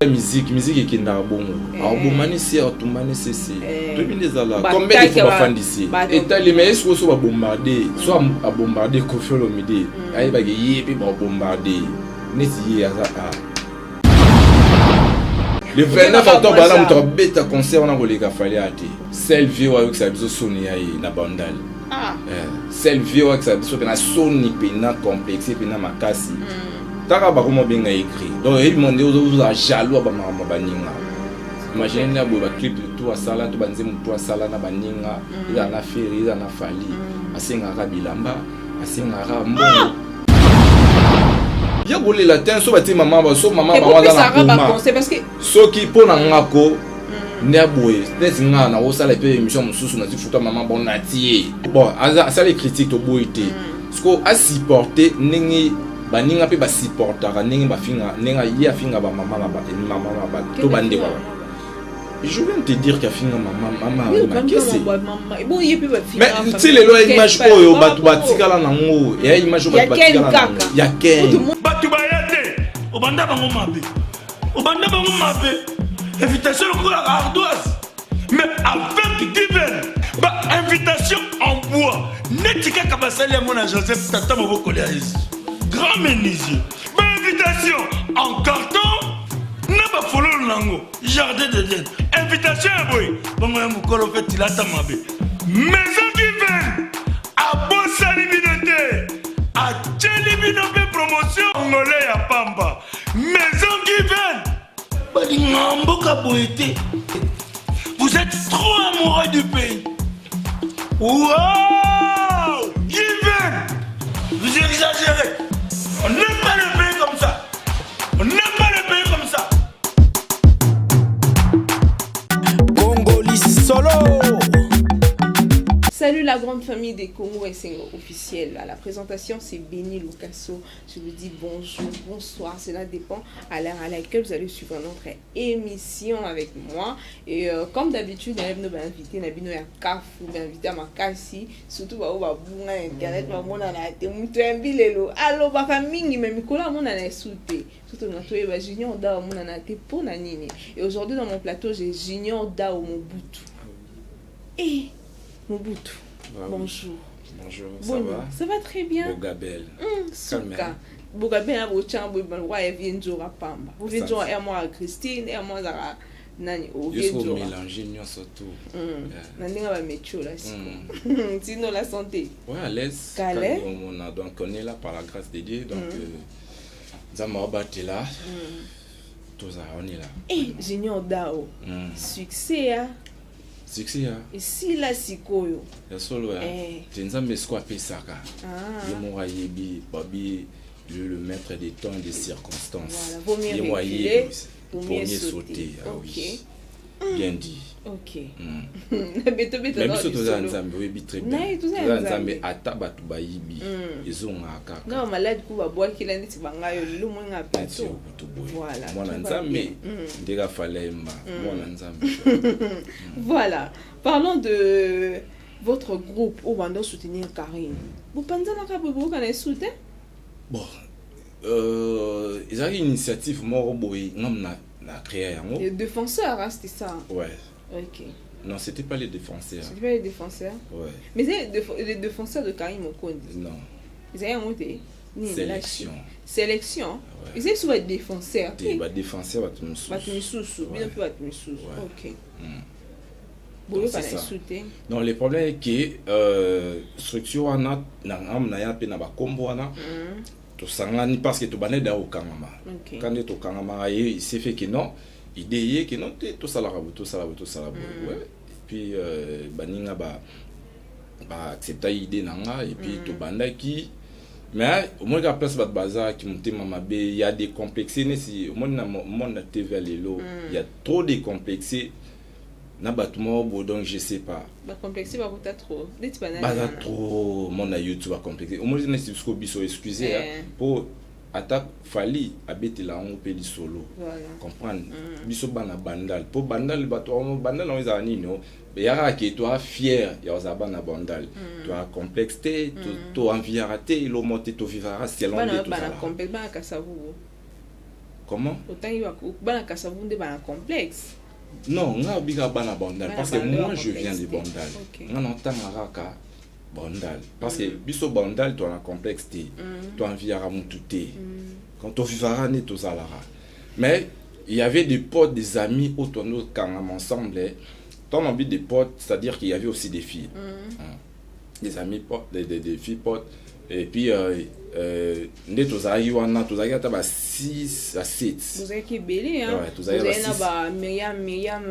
Musique, musique ekendaka bongo. Abomani se, atumbani sese. Toyebi nde ezala Ba combien de fois attaque bafandisi etali. Mais eske so babombarde, so abombarde Koffi Olomide, ayebaki ye mpe babombarde neti ye aza a le 29 octobre wana, moto akobeta concert wana koleka Fally ate. Seul vieux ayokisa biso soni ya ye na Bandal. Seul vieux oyokisa biso mpena soni, mpena complexe, mpena makasi. Taka bakoma obenga écrit, donc oyebi mo nde ozala jaloux ya bamakambo ya baninga. Imagine nde boye baclip to asala to banzembo to asala na baninga, ezala na Ferre, ezala na Fally, asengaka bilamba, asengaka mbongo ya kolela te. So batie mama so mama bango aza na Ebopesaka koma. Baconseil parce que Soki mpo na nga ko nde boye neti nga nakosala mpe émission mosusu, nati futa mama bon, nati ye bon, asali critique, toboyi te. Siko asupporte ndenge baninga mpe basupportaka, ndenge bafinga, ndenge ye afinga bamama na mama na bato to bandeko. Je viens de te dire qu'afinga mama, mama Makese. Bon, ye mpe. Mais ti lelo ya image oyo bato batikala nango, ya image oyo bato batikala nango ya Ken. Bato baya te, obanda bango mabe, obanda bango mabe, invitation lokola ardoise. Mais avec Given, bainvitation en bois neti kaka basali yango na Joseph, tata mobokoli ya Yesu, grand menuisier. Bainvitation en carton na bafololo nango, jardin d'Eden. Invitation ya boye bongo ya mokolo mpe tilata mabe. Maison Given abosani bino te, atieli bino mpe promotion ngole ya pamba. Maison Given balinga mboka boye te. Vous êtes trop amoureux du pays. Wow, Given, vous exagérez. On n'aime pas le pays comme ça, on n'aime pas le pays comme ça. Congoli solo. Salut la grande famille des Congo Esengo officiel. À la présentation, c'est Béni Lucasso. Je vous dis bonjour, bonsoir. Cela dépend à l'heure à laquelle vous allez suivre notre émission avec moi. Et comme d'habitude, nous avons invité na bino ya kafu, invité à makasi, surtout ba ba bunga internet, ba mona na te mutu ya mbilelo. Alobaka mingi, mais mikolo amona na esute. Surtout na toyeba Junior Dao mona na te pona nini. Et aujourd'hui, dans mon plateau, j'ai Junior Dao Mobutu. Eh Mobutu. Bah oui. Bonjour. Bonjour, ça Bon, va? Ça va très bien. Bogabel. Suka. Bogabel na bocha boye balwa ya vie nzora pamba. Vie nzora ya moi Christine, ya moi zara nani o vie Yo nzora. Mélanger nyonso tout. Na ndenge ba métio la siko. Sinon, la santé? Ouais, à l'aise. Calais. Quand donc on est là par la grâce de Dieu. Donc, Nzambe abatela. Tozala, on est là. Eh, Junior Dao. Succès hein. Succès ya. Esila sikoyo. Ya solo ya. Eh. Te, Nzambe esiko apesaka. Ah. Ye moko ayebi, babi le maître des temps et des circonstances. Voilà, vaut mieux Ye moko reculer ayebi. pour Pour mieux mieux sauter. sauter. Ah Ok. oui. Bien dit. Ok. Beto beto. Mais biso toza ya Nzambe, oyebi très bien. Na ye, toza ya Toza ya Nzambe. Nzambe, ata bato bayibi, ezongaka kaka. Nga malade ku babwakila neti bangai yo lelo mwenga Neti plateau. yo kutu boye. Voilà, mwana tout va Nzambe. bien. Ndenge afalemba mwana Nzambe. Voilà. Parlons de votre groupe où on doit soutenir Karine. Vous pensez à vous avez soutien? Bon, ezalaki initiative moko boye ngam na créa yango. Les défenseurs, hein, c'était ça. Ouais. Ok. Non, c'était pas les défenseurs. C'était pas les défenseurs. Ouais. Mais c'est les défenseurs de Karine Mokondi. Non. Ils avaient monté. Sélection. Sélection. Ouais. Ils avaient souvent défenseurs. Te, badéfenseur bato mosusu. Bato misusu. Ouais. Bino mpe bato misusu. Ouais. Ok. Donc, Boyoka c'est na ça. soutien. Non, le problème est que structure wana na ngam na ya mpe na bakombo wana, tosangani parce que tobandaki da kokangama. Quand nde tokangamaka, ye il s'est fait que non, idée ye que non te, tosalaka boye, tosala boye, tosala boye. Ouais, et puis baninga ba baaccepta idée na nga et puis tobandaki. Mais omoni kaka place bato bazalaki motema mabe ya décomplexé, neti omoni na monde na TV ya lelo, ya trop décomplexé na bato moko boye, donc je sais pas. Bacomplexe bakota trop neti banani Baza wana? trop monde na YouTube bacomplexe. Omoni neti siko biso, excuse, Eh. mpo ata Fally abetela yango mpe lisolo. Comprendre biso bana Bandal, mpo Bandal, bato Bandal yango ezala nini o eyaka ke toa fier ya kozala bana Bandal, toa complexe te, toenviaka te, elomo te, tovivaka selon Bana nde bana tozalaka. Complexe bana Kasavubu. Comment? Otangi bana Kasavubu nde bana complexe? Non, nga obika bana Bandal, parce que moi je viens de Bandal. Nga natanga kaka Bandal, parce que biso Bandal toa na complexe te, toenviaka mutu te. Quand tovivaka nde tozalaka, mais il y avait des potes, des amis oyo tondokangama ensemble. Tant on des potes, c'est-à-dire qu'il y avait aussi des filles, des amis potes, des filles potes. Et puis nde tozalaki wana, tozalaki ata ba 6 à 7. Bozalaki ebele. Tozalaki na ba Miriam, Miriam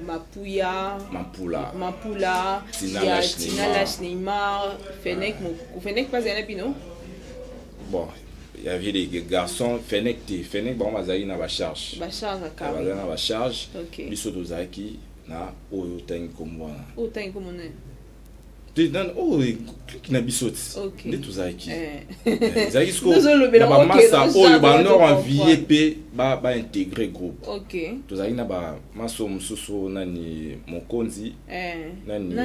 Mapuya. Mampula. Mapula. Tina Lash. Neymar, Fenek, Fenek bazali na bino? Bon, il y avait des garçons, Fenek te, Fenek bango bazalaki na bacharge. Bacharge. Bazalaki na bacharge. Biso tozalaki na oyo otangi nkombo wana. Oyo otangi nkombo nani? Te, oyo clique na biso ti nde tozalaki, ezalaki sikoyo na bamasa oyo banor envie mpe baintégrer groupe. Tozalaki na bamasa oyo mosusu, nani, Mokonzi. Nani?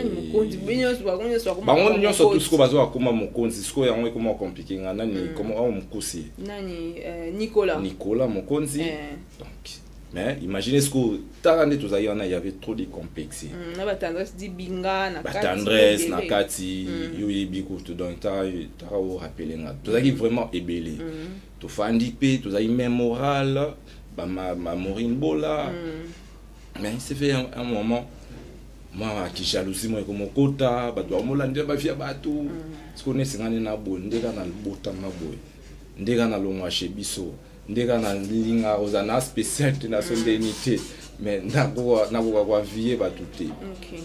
Bango nyonso tu sikoyo bazwa bakoma Mokonzi. Sikoyo yango ekoma compliqué. Nga nani, koma oyo mokusi. Nani? Nicolas. Nicolas Mokonzi. Donc, mais imaginez ce que tala nde tozalaki wana, il y avait trop de complexe. Na batendresse dibinga na. Batendresse na kati, yo oyebi kutu. Donc tala, tala, orappeler nga, tozalaki vraiment ebele. Tofandi mpe tozalaki même moral, bamaurine Bola. Mais il s'est fait un moment, mwa kijalousie moko ekomokota, bato bamolandela bavia bato. Sikoyo nesenga nde na boye, nde kaka nabotama boye, nde kaka nalongwa chez biso, nde kaka nalinga kozala na spécial te, na so ndeni te, mais nakoka koenvier bato te.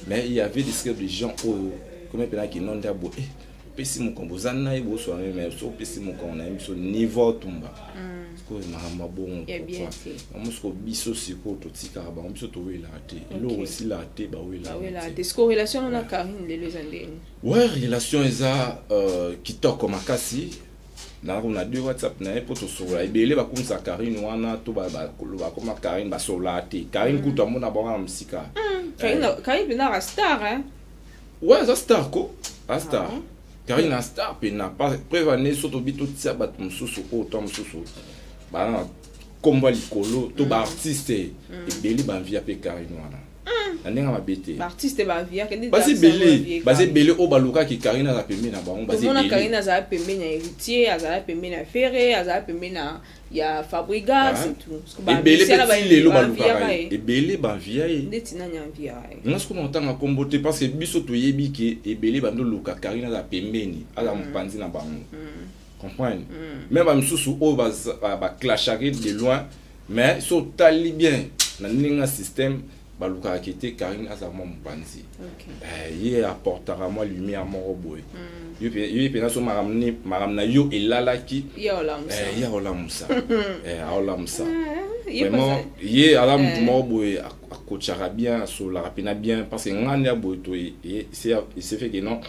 Mais il y avait des de gens oyo komi mpena kino nde boye, opesi mokongo, oza na ye, boswana, mais so opesi mokongo na ye, biso niveau otumba sikoyo makambo ya bongo. Yango sikoyo biso sikoyo totikaka bango, biso towelaka te, eloko esilaka te, bawelaka. Te. Sikoyo relation na Karine lelo eza ndeni? Ouais, relation eza kitoko makasi. Nalako na deux WhatsApp na ye mpo tosolola ebele. Bakumisa Karine wana to bakoma Karine, basololaka te. Karine kutu amona bango na mosika. Karine mpena aka star, hein? Ouais, aza star ko, aza star. Karine na star mpena. Preuve ane, so tobi totia bato mosusu oyo to mosusu baa na nkombo ya likolo to baartiste ebele banvia mpe Karine wana na ndenge mabe te. Baartiste baza ebele, baza ebele oyo balukaki Karine aza pembeni na bango. Baza ebele. Karine azala pembeni ya Héritier, azala pembeni ya Ferre, azala pembeni ya Fabregas et tout. Ebele mpe ti lelo balukaka ye, ebele banvia ye. Ndeti nani anviaka ye? Nga sikoyo na otanga nkombo te, parce que biso toyebi ke ebele bandoluka Karine aza pembeni, aza mopanzi na bango, comprendre? Mais bamisusu oyo baclashaki de loin, mais so otali bien na ndenge ya système, balukaka ke te Karine aza mwa mopanzi, ye apportaka mwa lumière moko boye. Yo mpena so makambo na yo elalaki, ye aolamusa, aolamusa vraiment. Ye aza motu moko boye, akotiaka bien, asololaka mpena bien, parce que nga nde ya boye to il s'est fait que non,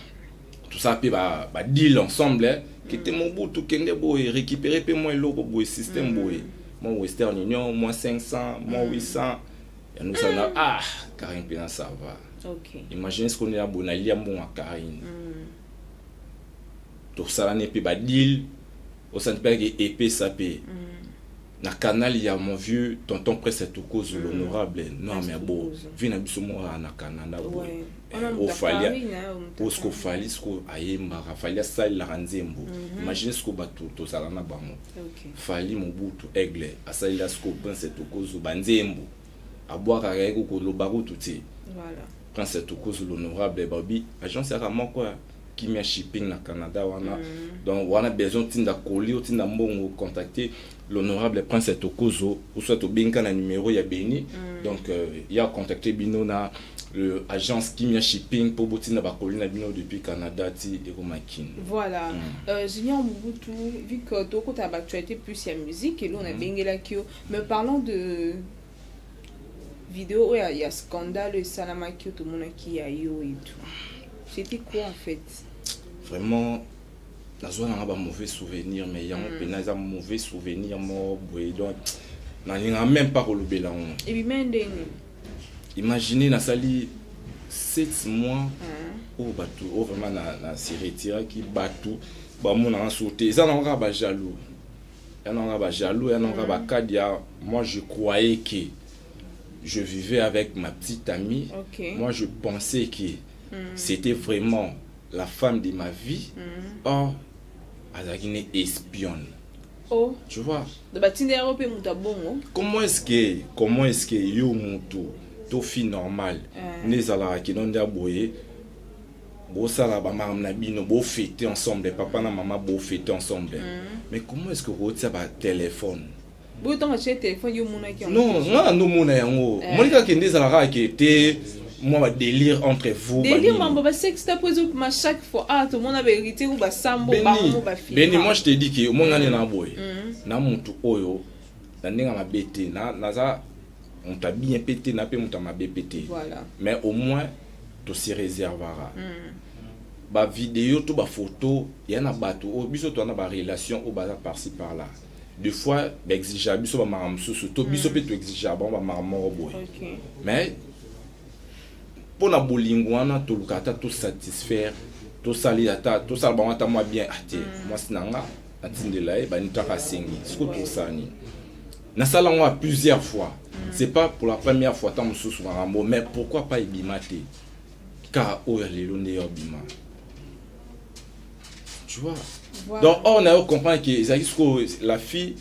tosala mpe badeal ensemble, kete Mobutu, kende boye, récupérer mpe mwa eloko boye, système boye, mwa Western Union, mwa 500, mwa 800 yango osala. Ah, Karine mpena ça va. Imagine ce qu'on est boye, nalia mbongo ya Karine, tosalani mpe badeal, osali mpe ake epesa mpe na canal ya mon vieux tonton Presse Tukozo, l'honorable. Non, mais bo vi na biso moko na Canada boye, ofali siko, Fally siko ayembaka, Fally asalelaka nzembo. Imagine siko bato tozala na bango, Fally Mobutu Aigle asalela siko Prince Tukozo banzembo, abwakaka ye koloba kutu te. Prince Tukozo l'honorable, babi agence yaka moko ya Kimia Shipping na Canada wana. Donc wana besoin otinda colis, otinda mbongo, contacter l'honorable Prince Tokozo ou soit obenga na numéro ya Beni. Donc ya contacter bino na le agence Kimia Shipping mpo botinda bacolis na bino depuis Canada ti ekoma Kine. Voilà. Junior Mobutu, vu que tokota baactualité plus ya musique elo nabengelaki yo, mais parlons de vidéo oyo ya scandale esalamaki, oyo tomonaki ya yo et tout. C'était quoi en fait? Vraiment, nazwa nanga bamauvais souvenir, mais yango mpena eza mauvais souvenir moko boye, donc nalingaka même pas kolobela yango. Ebima ndenge? Imagine, nasali 7 mois oyo bato oyo vraiment na se retiraki, bato bamonaka so te, eza nango kaka bajaloux. Ya nanga bajaloux, ya nanga bakadia. Moi, je croyais que je vivais avec ma petite amie. Moi, je pensais que c'était vraiment la femme de ma vie. Or azalaki ne espionne. Oh. Tu vois? Batindi yango mpe moto abongo. Comment est-ce que yo moto to fille normale nde ezalaka kino nde aboye, bosala bamakambo na bino, bofete ensemble, papa na mama, bofete ensemble, mais comment est-ce que kotia batelefone? Boyo ntango atie telefone, yo omonaki yango? Non, nga na ndomona yango. Omoni kaka nde ezalaka kaka te mwa badélire entre vous. Délire. Banini. Mambo basextape ezokoma chaque fois. Ah, tomona bahéritier ku basambo Beni, bango bafilma. Beni, moi je te dis que omoni nga nde na boye na motu oyo na ndenge ya mabe te, naza moto ya bien mpe te, na mpe moto ya mabe mpe te. Mais au moins tosi réservara bavideo to bafoto ya na bato oyo biso toza na barelation oyo baza par-ci par-là. Des fois baexigea biso bamakambo mosusu to biso mpe toexigea bango bamakambo moko boye. Mais mpo na bolingo wana, toluka ata tosatisfaire, tosali ata, tosala bango ata mwa bien. Ate mwasi na nga natindela ye banitaka, asengi. Sikoyo tosala nini? Nasala yango à plusieurs fois, c'est pas pour la première fois. Ta mosusu makambo, mais pourquoi pas ebima te kaka oyo ya lelo nde ya obima, tu vois? Donc or na yo comprendre que ezalaki sikoyo la fille,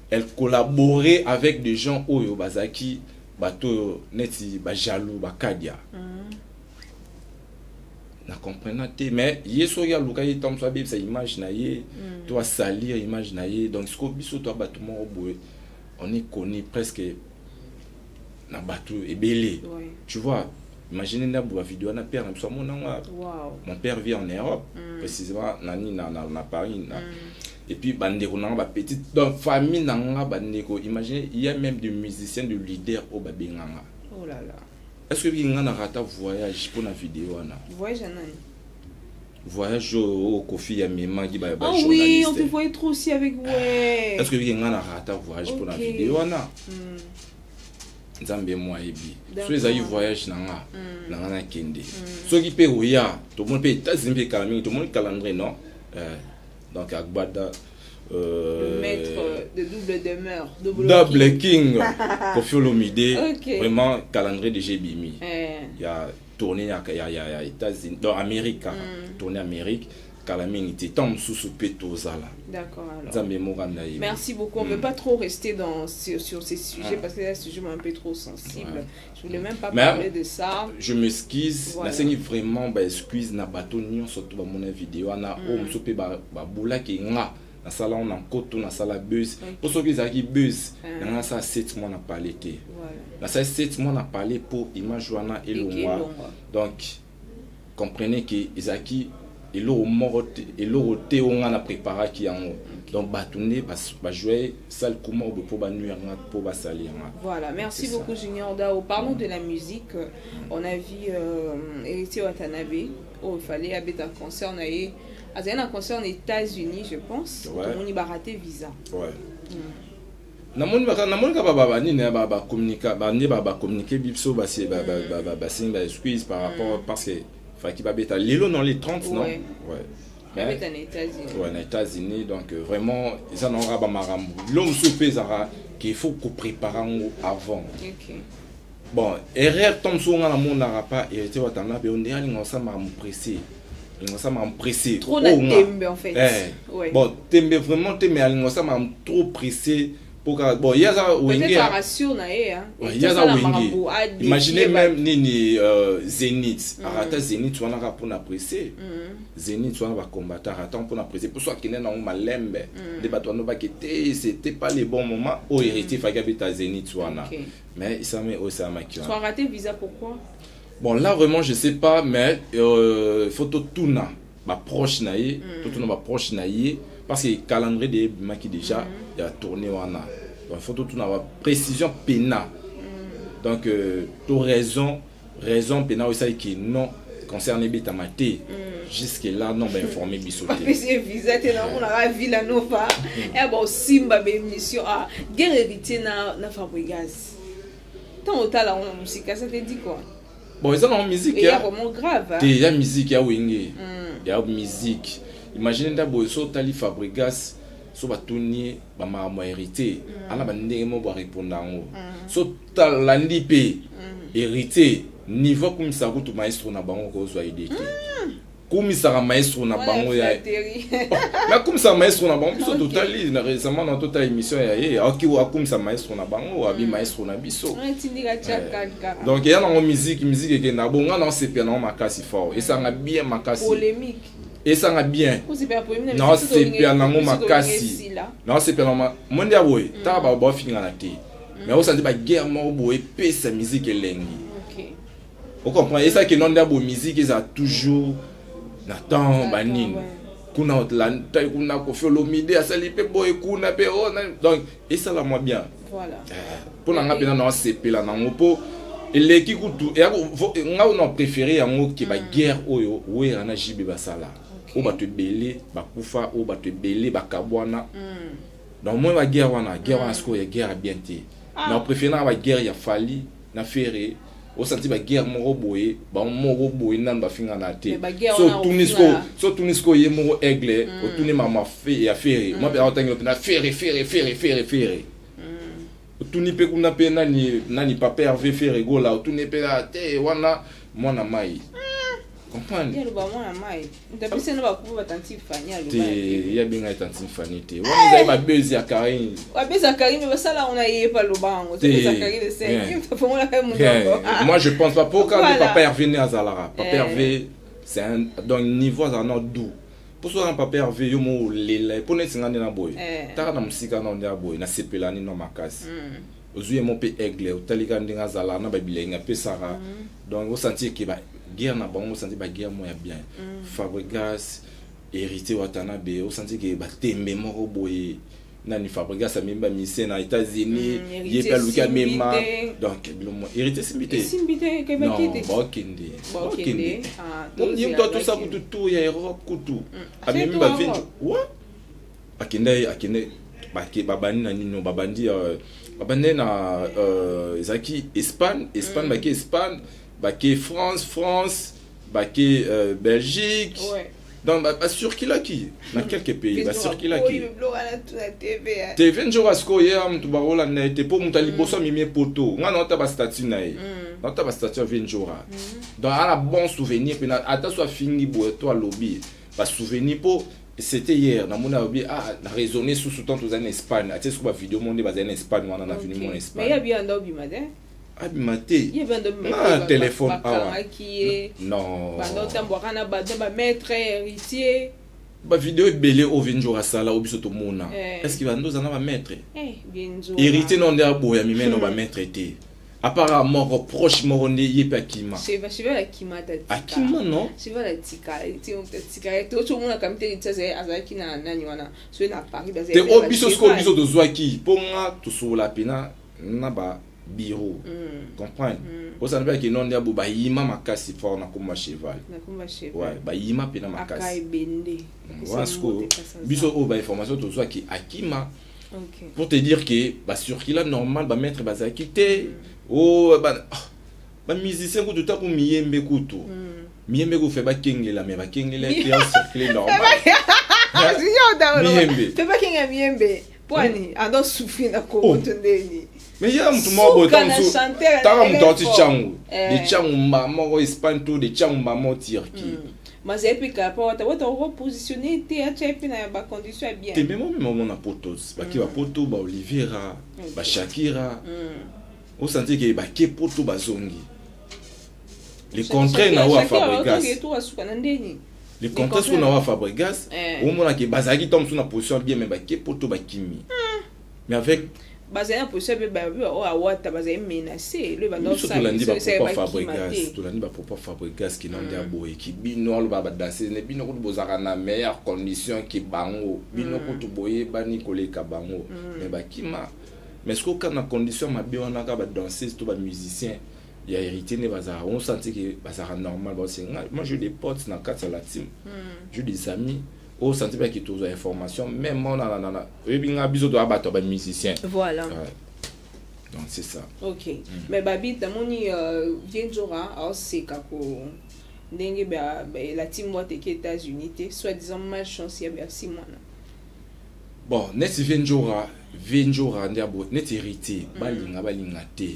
elle collaborait avec des gens oyo bazalaki bato oyo neti bajaloux, bakadia. Na comprena te, mais ye soki aluka ye ntango mosusu abebisa image na ye to asalir image na ye. Donc sikoyo biso to bato moko boye, on est connu presque na bato ebele. Tu vois, imagine ndambo ya video wana, père na biso amonanga. Mon père vit en Europe, précisément nani na Paris na. Et puis bandeko nanga bapetite, donc famille na nga, bandeko, imagine, il y a même des musiciens, de leaders oyo babenganga. Oh là là. Est ce que biki nga na rata voyage mpona video wana? Voyage à nani? Voyage oyo Kofi amemaki ba Ah oui, on te journaliste. voyait trop aussi avec, ouais. Est ce que biki nga na rata voyage mpona video wana? Nzambe mo ayebi. So ezalaki voyage na nga, na nga nakende. Soki mpe oya, tomoni mpe États-Unis mpe kala mingi, tomoni calendrier, non? Donc Agbada, Le maître de double demeure, double, double king, Kofi Olomide. Vraiment, calendrier déjà ebimi. Ya tournée ya États-Unis, donc Amérique kaka. Tournée Amérique kala mingi te, ntango mosusu mpe tozala. D'accord alors. Nzambe moko anda yebi. Merci beaucoup. On ne veut pas trop rester sur ces sujets parce que c'est un sujet un peu trop sensible. Je voulais même pas Mais- parler de ça. Je m'excuse. Nasengi vraiment baexcuse na bato nyonso to bamona video wana oyo mosusu mpe babulaki nga nasala ngo na nkoto, nasala buzz. Mpo soki ezalaki buzz na nga, nasala 7 mois na parle te. Nasali 7 mois na parle mpo image wana elongwa. Elongwa. Donc comprenez que ezalaki eloko moko te, eloko te oyo nga na préparaki yango. Donc bato nde bajouer sale coup moko boye mpo banuire nga, mpo basali yanga. Voilà, merci C'est ça. beaucoup, Junior Dao. Parlons de la musique. On a vu Héritier Watanabe. Oh, il fallait aller un concert. Na ye. Azali un concert aux États-Unis, je pense. Ouais. Tout le monde a raté visa. Ouais. Namoni kaka banini bacommunika bande bacommuniqué biso, basengi baexcuse par rapport, parce que faki babeta lelo dans les 30, non? Ouais. Mais- Abeta na États-Unis. Ouais, na États-Unis. Donc vraiment eza nango kaka bamakambo bilo mosusu mpe ezalaka qu'il faut koprépare yango avant. Bon, erreur to mosusu nga namonaka pa Héritier Watanabe, onde alinga kosala makambo pressé, alinga kosala makambo pressé. Trop na Oyo nga- tembe en fait. Eh. Bon, tembe vraiment te, mais alinga kosala makambo trop pressé po kaka, bon, ye aza Wenge. Peut-être ça rassure na ye, hein. Ouais, ye aza Wenge. Imaginez même nini, Zénith, arata Zénith wana kaka mpona pressé. Zénith wana bakombata, arata mpona pressé, mpo so akende nango malembe nde bato wana bake te, c'était pas le bon moment oyo Héritier faki abeta Zénith wana. Mais esalami oyo esalamaki wana. Soit raté visa, pourquoi? Bon, là vraiment je sais pas, mais faut totuna baproche na ye, totuna baproche na ye, parce que calendrier de ebimaki déjà ya tournée wana. Donc faut totuna baprécision pena. Donc to raison pena oyo esalaki non concerne ebetama te jusque là, non bainforme biso te. Bapesi ye visa te. Namonaka Villa Nova ya baosimba baémission, ah, guerre Héritier na Fabregas, ntango otala ngo na mosika, ça te dit quoi? Bon, eza nango musique. Eya vraiment grave, hein? Te, ya musique ya Wenge, ya musique. Imagine nda boye, so otali Fabregas. So batuni ye bamakambo ya Héritier, ana bandenge moko barépondre yango. So talandi mpe Héritier, niveau akumisaka kutu maestro na bango, kozwa idée te. Kumisaka maestro na bango ya mais akumisaka maestro na bango. Biso totali na récemment na totala émission ya ye, aoki akumisa maestro na bango, abi maestro na biso. Donc eya nango musique, musique ekenda bo. Nga na osepela nango makasi fort, esanga bien makasi, esanga bien, naosepela nango makasi, naosepela nango. Mo nde ya boye, taka baofingana te, mais osandi baguerre moko boye epesa musique elengi, ocomprendre? Esalaki no nde ya boye, musique ezala toujours na temps. Banini kuna, kuna Kofi Olomide asali mpe boye kuna mpe, donc esala mwa bien. Mpo na nga mpena naosepela nango, mpo eleki kutu nga na préféré yango ke baguerre oyo Wera na JB basala, oyo bato ebele bakufa, oyo bato ebele bakabwana. Donc moi, baguerre wana, guerre wana sikoyo ya guerre ya bien te. Na préféré nanga baguerre ya Fally na Ferre. Osanti baguerre moko boye, bango moko boye nanu bafingana te. So otuni sikoyo ye moko Aigle, otuni mama ya Ferre, mwa mpe aotangela mpena Ferre, Ferre, Ferre, Ferre, Ferre. Otuni mpe kuna mpe nani nani, papa Hervé Ferre Gola, otuni mpe te wana mwana mai, comprendre te? Ye abengai tantine Fani te, wana ezali babezi ya Karine. Babezi ya Karine basala wana, ye pa loba yango. Moi, je pense pas, po quand papa Hervé ne azalaka, papa Hervé, c'est un, donc niveau azala na doux. Mpo so na papa Hervé, yo mo olela mpo neti nga nde na boye. Taka na mosika na nde ya boye, nasepela nino makasi. Ozwi ye mo mpe Aigle, otali kaka ndenge azala na babilenge apesaka. Donc osentir ke baguerre na bango, osentir baguerre moko ya bien. Fabregas, Héritier Watanabe, osentir ke batembe moko boye. Nani, Fabregas amemi bamusicien na États-Unis, ye mpe aluki amema. Donc bilomo Héritier esimbi te. Non, baokende, baokende. Ye moto atosa kutu tour ya Europe kutu, amemi bavendu wa akende, akende babandi na nino, babandi, babandi na ezalaki Espagne, Espagne, bake Espagne, bake France, France, bake Belgique. Donc bacirculaki na quelques pays, bacirculaki TV. Nzoka sikoyo ye moto bakolanda ye te, mpo moto ya liboso amemi poto. Ngai naota bastatut na ye, naota bastatut ya Venjora. Donc ana bon souvenir mpena, ata so afingi boye to alobi basouvenir, mpo c'était hier namoni alobi, ah, na raisonné susu tant tozali na Espagne, atie siko bavideo mo nde bazali na Espagne wana na venu mo na Espagne. Abima te na telefone awa, non. Bamaître Héritier. Bavideo ebele oyo Venjora asala, oyo biso tomona, est ce que bando oza na bamaître Héritier? No nde aboya mimeno bamaître te, apart moko proche moko nde ye mpe akima. Akima, non. Azalaki na nani wana, soki na Paris. Te, oyo biso sikoyo biso tozwaki, mpo nga tosokola mpena na ba bureau, comprendre? Osana mpe akende nde abo bayima makasi fort na komba cheval. Ouais, bayima mpena makasi wana. Sikoyo biso oyo bainformation tozwaki, akima. Pour te dire que bacircula normal, bamaître bazalaki te. O bamusicien kutu, tako miyembe kutu, miyembe kutu fe bakengela, mais bakengela te, acircule normal. Miyembe fe bakengela, miyembe poani ando souffrir na Kongo to ndeni. Mais ye motu moko boye, taka moto auti Ntiango, de Ntiango mba moko Espagne to de Ntiango mba moko Turquie. Mazali mpe kaka wata wata orepositionne te, atya mpe na bacondition ya bien. Te, memo mema omona poto, bake bapoto, baolivera, bashakira, osentir ke bake poto, bazongi. Le contraire na oyo ya Fabregas, le contraire soki na oyo ya Fabregas, omonake bazalaki ntango mosusu na position ya bien, mais bake poto, bakimi, mais avec Bazali na position mpe babi oyo awata bazali menacé. Biso tolandi bapropos Fabregas, tolandi bapropos Fabregas kino nde aboyeki bino, aloba badanse ne bino kutu bozalaka na meilleure condition ke bango, bino kutu boyebani koleka bango, mais bakima. Mais soki oka na condition mabe wana, kaka badanseuse to bamusicien ya Héritier nde bazalaka, on senti ke bazalaka normal. Baosenga, moi j'ai des potes na kati ya la team, j'ai des amis oyo senti mpe tozwa information même na oyebi nga, biso toya bato ya bamusicien. Voilà. Ouais. Donc c'est ça. Ok, mais babi namoni vie Nzora aoseka ko ndenge la team mwa teke États-Unis te, soit disant malchance ya Bercy mwana. Bon, neti vieux Njora, vieux Njora nde abo neti Héritier, balinga balinga te,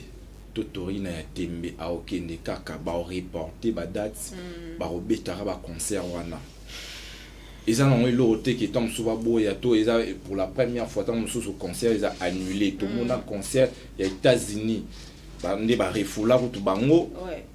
to torina ya tembe, aokende kaka. Baoreporte badate, bakobetaka baconcert wana. Eza nango eloko te ke ntango mosusu baboya to eza pour la première fois. Ntango mosusu concert eza annulé. Tomona concert ya États-Unis, nde barefula kutu bango.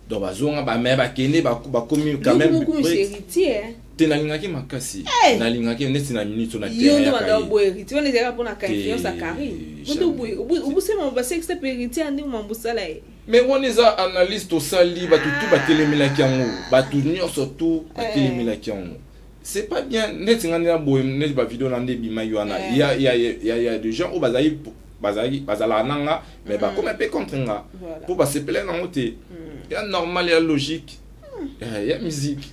Donc bazonga bame, bakende, bakomi quand même. Mokumisa Héritier, hein. Te, nalingaki makasi. Nalingaki neti na minute na Yo terrain nde ya banda kaye. oboya Héritier wana, ezalaka mpona ka influence ya Te, Karine. jamais. Obusema basextape Héritier nde mambosala ye. Mais wana eza analyse tosali. Bato tu batelemelaki yango, bato nyonso tu batelemelaki yango. C'est pas bien. Neti nga nde na boye, neti bavideo na nde ebimaki wana, ya des gens oyo bazali bazalaka na nga, mais bakoma mpe contre nga mpo basepele nango te. Ya normal, ya logique, ya musique,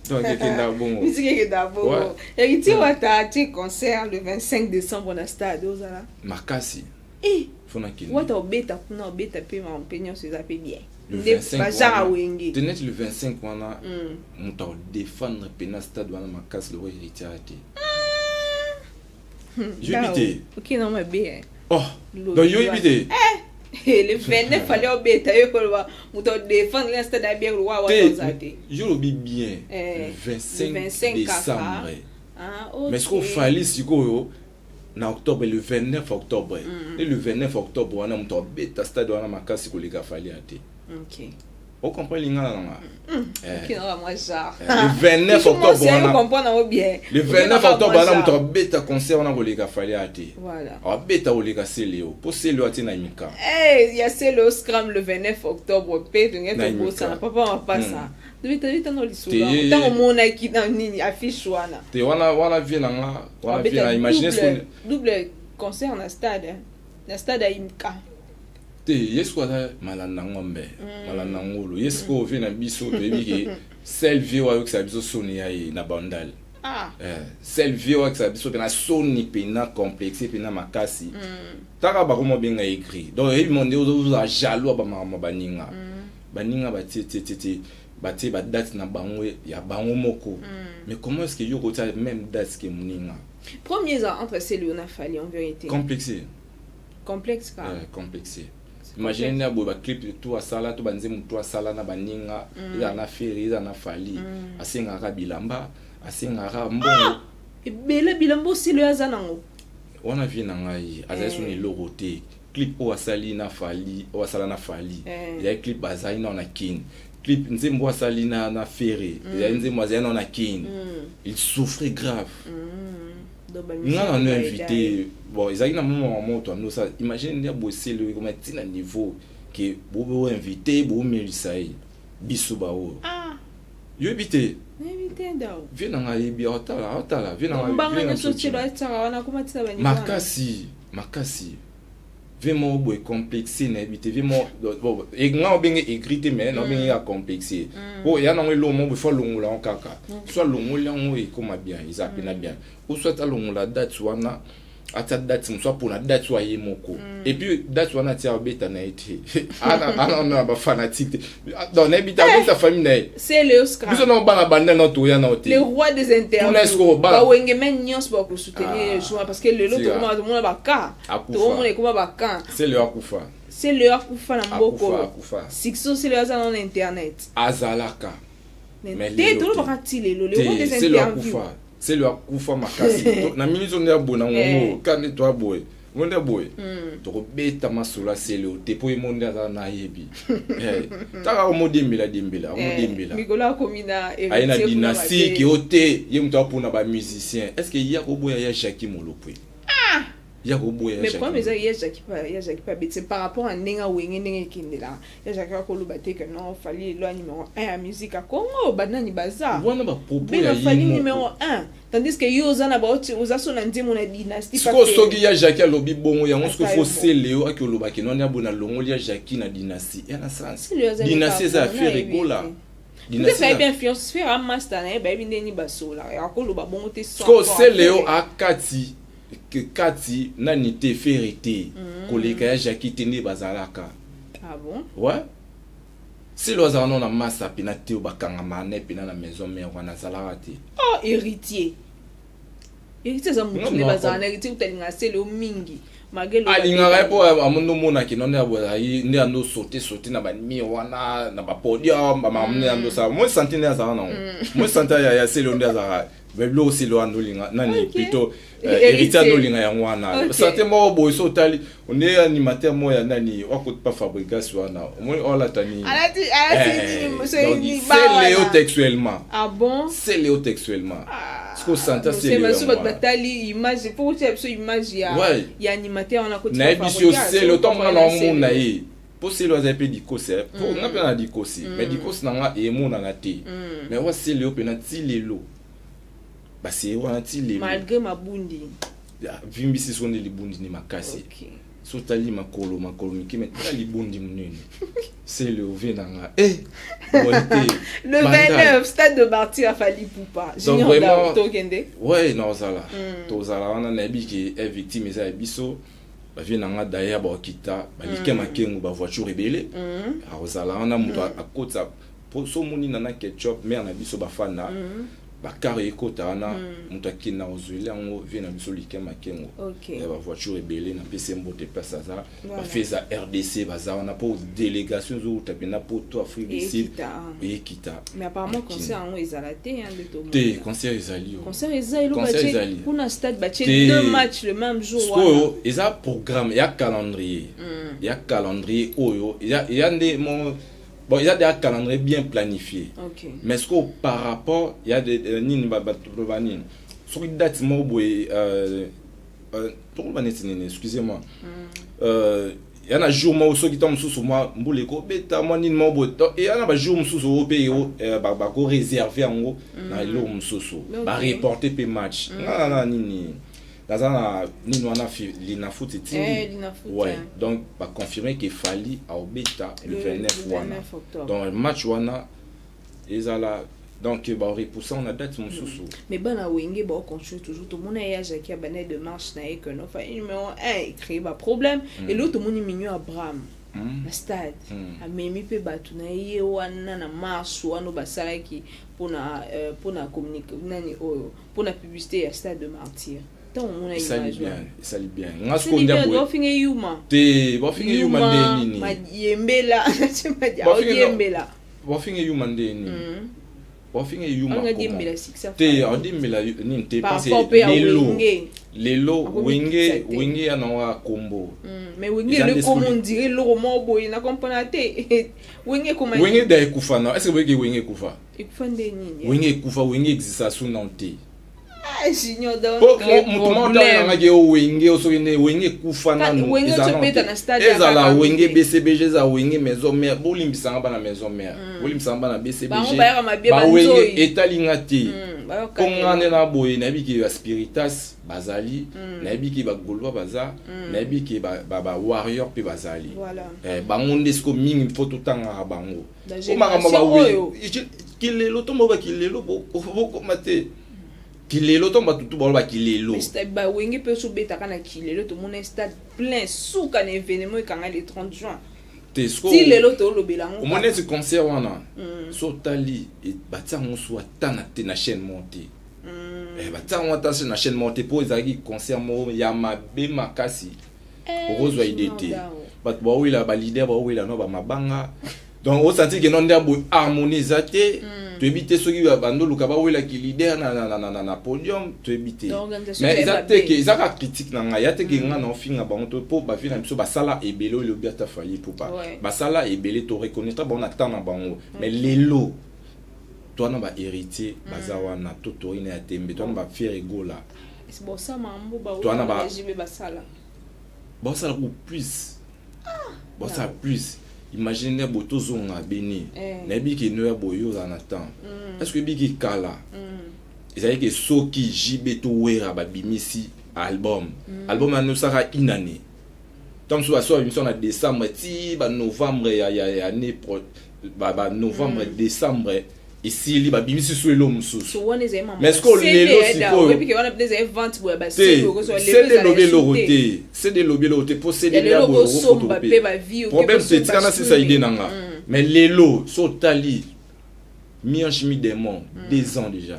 donc ekendaka bongo. Musique ekendaka bongo. Héritier Wata atie concert le 25 décembre na stade, ozala? Makasi. Fo nakende. Wata obeta kuna, obeta mpe makambo mpe nyonso eza mpe bien. Le Nde 25 bagenre wana. Awenge. Te, neti le 25 wana, moto akodefendre pena stade wana makasi loko Héritier aya te. Yoyebi te. Okenda mabe, eh. Oh, donc yoyebi te. Le 29 fallait obeta, yo koloba moto adefendre na stade abien lokwa Wata oza te. Yo lobi bien. Le 25, Le 25 décembre. Ah, ok. Mais sikoyo Fally sikoyo na octobre, le 29 octobre. E le 29 octobre wana, moto abeta stade wana makasi koleka Fally ya te. Ocomprendre lingala nanga? Okendaka mwa genre. Le 29 octobre wana. Comprendre yango bien. Le 29 octobre wana, moto abeta concert wana koleka Fally ya te. Abeta koleka Seleo, mpo Seleo atie na Imika. Hey, ya Selo Scram le 29 octobre mpe tonge Na tobosana. Imika. Papa mapasa, tobitano lisolo. Te Ntango omonaki na nini affiche wana? Te, wana vieux na nga wana, vieux na imagine double, double concert na stade, hein. Na stade ya Imka. Te, ye sikoyo aza malanda ngombe, malanda ngulu. Ye sikoyo vieux na biso, toyebi ke seul vieux oyo ayokisa biso soni ya ye na Bandal. Seul vieux oyo ayokisa biso mpena soni, mpena complexe, mpena makasi. Taka bakoma obenga aigri, donc oyebi mo nde ozozala jaloux ya bamakambo baninga. Baninga batie tie tie tie, batie badate na bango ya bango moko, mais comment est ce que yo kotia même date ke moninga? Premier eza entre Celeo na Fally, en vérité. Complexé. Complexe kaka. Complexé. Imagine nde boye baclip to asala to banzembo to asala na baninga, ezala na Ferre, ezala na Fally, asengaka bilamba, asengaka mbongo. Ebele bilamba osili oyo aza nango. Wana vieux na ngai azali so na eloko te. Clip oyo asali na Fally, oyo asala na Fally, ezali clip azali nao na Kine. Clip nzembo oyo asali na Ferre, ezali nzembo azali nao na Kine. Il souffrait grave. Donc, Nga na no invité, bon, ezalaki na moma moto andosala. Imagine nde boseli oyo ekoma ntina niveau ke bobo invité, bomelisa ye biso baoyo. Yoyebi te. Nayebi te, ndao. Vieux na ngai ayebi, aotala, aotala vieux na ngai. Mbanga Vieux na nyonso biso. Tielo atiaka wana, akoma ntina baniveau wana. Makasi, makasi. Vieux moko boye complexe, nayebi te. Vieux moko bon, nga obenge aigri te, mais naobenge ya complexe, po eya nango eloko moko boye, fo alongola yango kaka. So alongoli yango, ekóma bien, eza pena bien. Ou soit alongola date wana, atia date mosusu, apona date oyo aye moko. Et puis date wana atia, abeta na ye te, ana na bafanatique te. Donc nayebi te, abeta famille na ye. C'est le Oscar. Biso na bana banda na toya na te. Le roi des Tuna interviews. esiko bana. Bawenge men nyonso bakosoutenir Ah. jour, parce que lelo Tika. tokoma tomona baka. Akufa. Tokomona ekoma baka. C'est le akufa. C'est le akufa na Akufa. mboko. Akufa. Succès c'est le aza na internet. Azalaka. Mais Te, lelo te. tolobaka ti lelo le roi te des c'est le interviews. akufa, c'est le akufa makasi. Na minute oyo nde aboye na ngongo ka nde to aboye ngo nde aboye, tokobeta masolo asele te, mpo ye mo nde aza na ayebi. Taka akomodembela dembela, akomodembela. Mikolo akomi na Aye na héritier kuna. Dynastie Mabe. Ke o te, ye moto apona bamusicien. Est ce que ye akoboya ya Jacki Molopwe? Ye akoboya ya Mais Jackie problème eza Molopwe? Ye Jacki pa beti par rapport à ndenge awenge, ndenge ekendelaka, ye Jacki akoloba te que non, Fally lelo numéro 1 ya musique ya Congo, banani baza Wana bapropos benga ya ye Fally moko. numéro 1, tandis que yo oza na baoti, oza so na nzembo na Dynastie. Sikoyo soki ya Jacki alobi bongo yango, soki Ata fo yo moko. Seleo aki olobaki noni aboye na longoli ya Jacki na Dynastie, ya na sens Dynastie eza ya Ferre Gola. Peut-être ayebi influence Ferre, amaster na ye, bayebi ndeni basolaka, akoloba bongo te sans Sikoyo rapport. Seleo akati kati nani te, Ferre te, koleka ya Jacki te nde bazalaka. Ah bon? Ouais, Selo azalaka nano na masa pena te, oyo bakangama ne pena na maison mère wana, azalaka te. Oh, Héritier. Héritier aza motu nde bazala na Héritier, kuta alingaka Celeo mingi malgré Alingaka ye mpo amondi, omonaki no nde azali nde ando saute saute na bamire wana, na bapodium, bamakambo nde ando sala. Moi santi nde azalaka nango, moi santi ya Celeo nde azalaka biloko Celeo andolinga nani, plutôt Héritier andolinga yango wana. Santé moko boye, so otali nde animateur moko ya nani wakoti pa Fabrigas wana, omoni olata nini? Celeo textuellement. Ah bon? Celeo textuellement, siko santa Celeo. Bato batali image po kotia biso image ya animateur wana. Nayebi si yo Celeo, ntango nga na omona ye, mpo Celeo azali mpe dikosi, mpo nga mpe na dikosi, mais dikosi na nga emonana te. Mais wa Celeo mpe na ti lelo baseye wana ti lelo. Malgré mabundi. Vimbisi so nde libundi ni makasi. So otali makolo, makolo mike, mais tala libundi monene. Celeo vie na nga boye te. Le 29, stade de Martyr, Fally Ipupa. Donc vraiment tokende. Ouais, naozala, tozala wana. Nayebi ke e victime eza ya biso, bavie na nga d'ailleurs bakokita balike makengo, bavoiture ebele akozala wana. Moto akotisa so omoni nana Ketchup, mare na biso, bafanda bakare ekota wana, moto akenda kozweli yango vie na biso like makengo ya bavoiture ebele. Napesi ye mbote place aza. Bafeza RDC baza wana mpo délégation ezowuta mpena poto, Afrique du Sud, ekita. Mais apparemment concert yango ezala te. Te, concert ezali. Concert eza, eloko batie kuna stade, batie deux matchs le même jour. Sikoyo eza programme ya calendrier, ya calendrier oyo eza nde mo bon, eza déjà calendrier bien planifié. Mais ce que par rapport ya de nini, bato nini, soki date moko boye, tokoloba neti nini, excusez-moi, ya na jour moko, soki ntango mosusu mwa mbula ekobeta, mwa nini moko boye, eya na bajour mosusu oyo mpe bakoreserve yango na eloko mosusu, bareporte mpe match. Nga na nini, naza na nini wana, Linafoot etindi. Ouais, donc baconfirme ke Fally aobeta le 29 wana. Donc match wana ezala, donc barepousse na date mosusu. Mais bana Wenge baocontinue toujours. Tomona ye azalaki ya bana de marche na ye ke no Fally numéro 1 ecréé baproblème. Eloko tomoni, Mignon Abraham na stade, amemi mpe bato na ye wana na marche wana basalaki mpona communique nani oyo, mpona publicité ya stade de Martyr. Ntango omona image, esali bien. Nga sikoyo nde boye, bafinga yuma. Te, bafinga yuma nde nini? Yembela, oyembela. Bafinga yuma nde nini? Bafinga yuma te, adiembela nini te, parce lelo lelo Wenge, Wenge ya nango ya kombo. Mais Wenge le kombo, on dirait eloko moko boye na comprendre te. Wenge ekoma. Wenge da ekufa na, est ce que boyeki Wenge ekufa? Ekufa nde nini? Wenge ekufa, Wenge exista su nano te. Moto moko ntango o Wenge, soki nde Wenge ekufa nanu, ezala Wenge BCBG, ezala Wenge Maison Mère. Bolimbisanga bana Maison Mère, bolimbisanga bana BCBG, bawenge etalinga te. Mpo nga nde na boye, nayebi ke baspiritas bazali, nayebi ke bagaulois baza, nayebi ke bawarrior mpe bazali. Bango nde siko mingi fo totangaka bango. Po makambo bawe kilelo, ntongo bakilelo bokoma te kilelo, ntongo bato tu baloba kilelo. Bawenge mpe ozobetaka na kilelo, tomona stade plein, suka na événement ekanga le 30 juin. Te. Ti lelo tolobela yango. Omoni neti concert wana, so otali, batia yango so ata na te na chaîne moko te, batia yango ata na chaîne moko te, mpo ezalaki concert moko ya mabe makasi. Okozwa idée te, bato bawela, baleader bawela no bamabanga. Donc osanti ke no nde boye harmonie eza te. Toyebi te soki bandoluka bawelaki leader na podium, toyebi te. Mais eza te ke eza kaka critique na ngai, ya te ke ngai na ofinga bango to, mpo bavie na biso basala ebele. Oyo elobi ata Fally Ipupa, basala ebele, to reconnaître bango na temps na bango. Mais lelo towana bahéritier baza wana, to torina ya tembe, towana baFerre Gola. Towana basala ko plus, basala plus. Imagine nde boye tozonga beni, nayebi ke no ya boye ozala na temps. Est ce que oyebiki kala ezalaki ke soki JB to Wera babimisi album, album wana osaka une année, ntango mosusu baso babimisi na décembre ti banovembre ya année, banovembre, décembre esili, babimisi so elo mosusu. Mais ce que lelo sikoyo te, CD elobi eloko te, CD elobi eloko te, mpo CD problème te. Tika nasisa idée na nga. Mais lelo so otali mi-ange mi-démon, 2 ans déjà.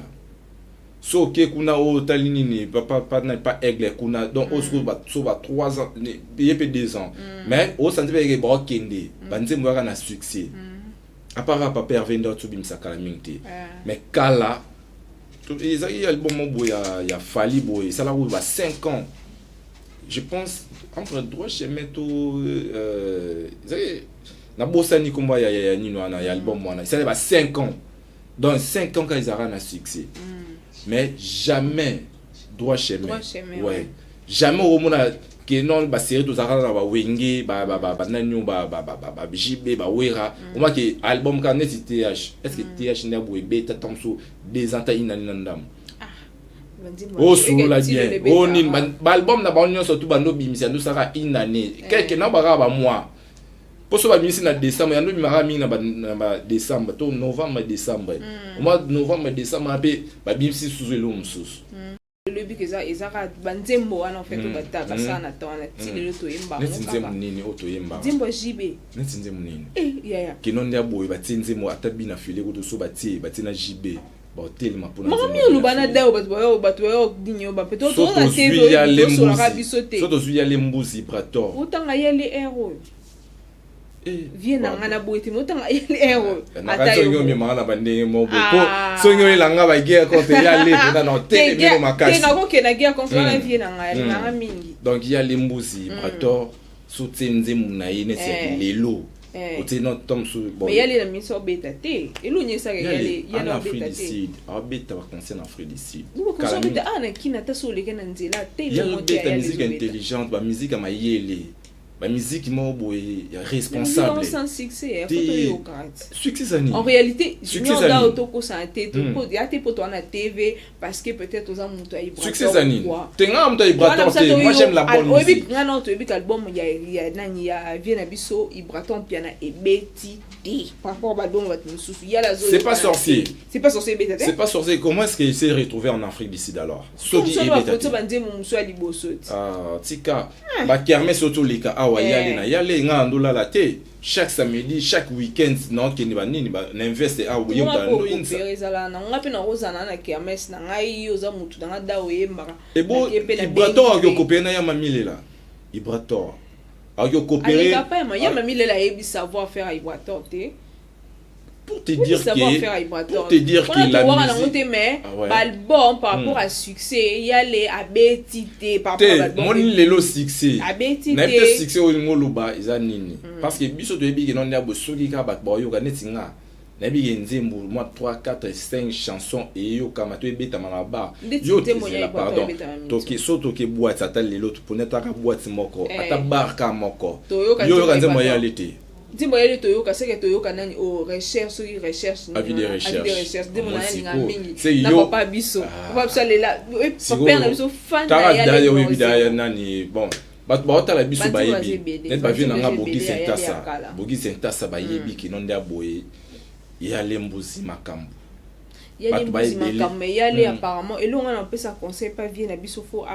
So oke kuna, oyo otali nini, papa pa, pa Aigle kuna, donc oyo sikoyo so ba 3 ans, ye mpe 2 ans, mais osanti mpe eke baokende banzembo yaka na succès, à part papa Hervé nde otobimisa kala mingi te. Mais kala ezalaki album moko boye ya Fally boye, esalaka oyo ba 5 ans, je pense, entre Droit Chemin to ezalaki, nabosani nkombo ya nini wana ya album wana, esalaki ba 5 ans. Donc 5 ans kaka ezalaka na succès, mais jamais Droit Chemin. Droit Chemin, ouais. Ouais. Jamais okomona ke non, basérie tozalaka na bawenge, banani oyo, ba JB, bawera, omona ke album kaka neti th. Est ce que th nde boye ebeta ntango mosusu 2 ans ta inani na ndambo? Osolola bien, o nini, baalbum na bango nyonso tu bando obimisa, yando osalaka une année quelque na bakaka bamois, mpo so babimisi na décembre, yando obimaka mingi na badécembre to novembre, décembre, omwa novembre, décembre mpe babimisi susu eloko mosusu. Elobi ke ezaka banzembo wana en fait oyo basala na temps wana, ti lelo toyemba. Neti nzembo nini oyo toyembaka? Nzembo ya JB. Neti nzembo nini? Eh, yaya. Keno nde aboye, batie nzembo ata bina file kutu, so batie na JB, baotelema mpona. Maka mi oloba na dayo, bato bayo nini oyo bape toza te, tosolaka biso te. So tozwi Yale Mbuzi, Brator. Otanga Yale air oyo vie na nga na boye te, me otanga Yale air oyo. Ata soki omemaka na bandenge moko boye, po soki oyelanga baguerre contre Yale mpenza na otelemino makasi. Te, nakokenda guerre contre wana, vie na ngai alinganga mingi. Donc Yale Mbuzi, Brator, so tie nzembo na ye neti ya lelo, otie no to mosusu. Mais Yale na miso obeta te, elongi esaka Yale Yale obeta te. Sud aobeta baconcert na Afrique du Sud. Obeta awa na Kina, ata so oleke na nzela te. Yale obeta musique intelligente, bamusique ya mayele, bamusique moko boye ya responsable. Sans succès. Succès zani? En réalité, junior da, tokosana te, ya te, po toa na TV parce que peut-être oza moto ya Succès zani te? Nga moto ya Ibrator te, moi j'aime la bonne musique. Nga na toyebi ka album ya nani, ya vie na biso Ibrator Mpiana, ebeti te par rapport baalbum bato mosusu. Yala. C'est pas sorcier. C'est pas sorcier ebeta te. C'est pas sorcier, comment est-ce qu'il s'est retrouvé en Afrique du Sud alors? Soki ebeta te, banzembo mosusu ya liboso te. Tika bakermesse oyo toleka awa, Yale na Yale, nga ndolala te. Chaque samedi, chaque week-end naokende banini na investe awa. Boyebaa. Ezala na nga mpe nakozala na kermesse na ngai, oza motu na nga da oyembaka. Ebo Ibrator akoki okopere na Yama Milela, Ibrator akoki okopere. Yama Milela ayebi savoir faire Ibrator te. Pour te dire que, pour te dire que la musique te, mais balbum par rapport à succès, Yale abeti te par rapport à moni lelo succès. Abeti. Nayebi te succès oyo olingi oloba eza nini, parce que biso toyebi ke nonde ya boye, soki kaka bato baoyoka neti nga, nayebi ke nzembo mwa 3 4 5 chanson eyokama to ebetama na bar, yo tezela, pardon, toke so toke boîte, ata lelo toponi ataka boîte moko, ata bar ka moko, yo oyoka nzembo Yale te. Nzembo Yali toyoka, seke toyoka nani o recherche, soki recherche. Avis de recherche. Nzembo na yalinga mingi na papa biso, papa biso alela, papa na biso fan na Yali. Oyebi daya nani? Bon, bato baotala biso bayebi neti bavie na nga Bogisi Ntasa, Bogisi Ntasa, bayebi kino nde aboye Yale Mbuzi makambo. Yale Mbuzi makambo, Yale apparemment elongo na opesa conseil pa vie na biso, faut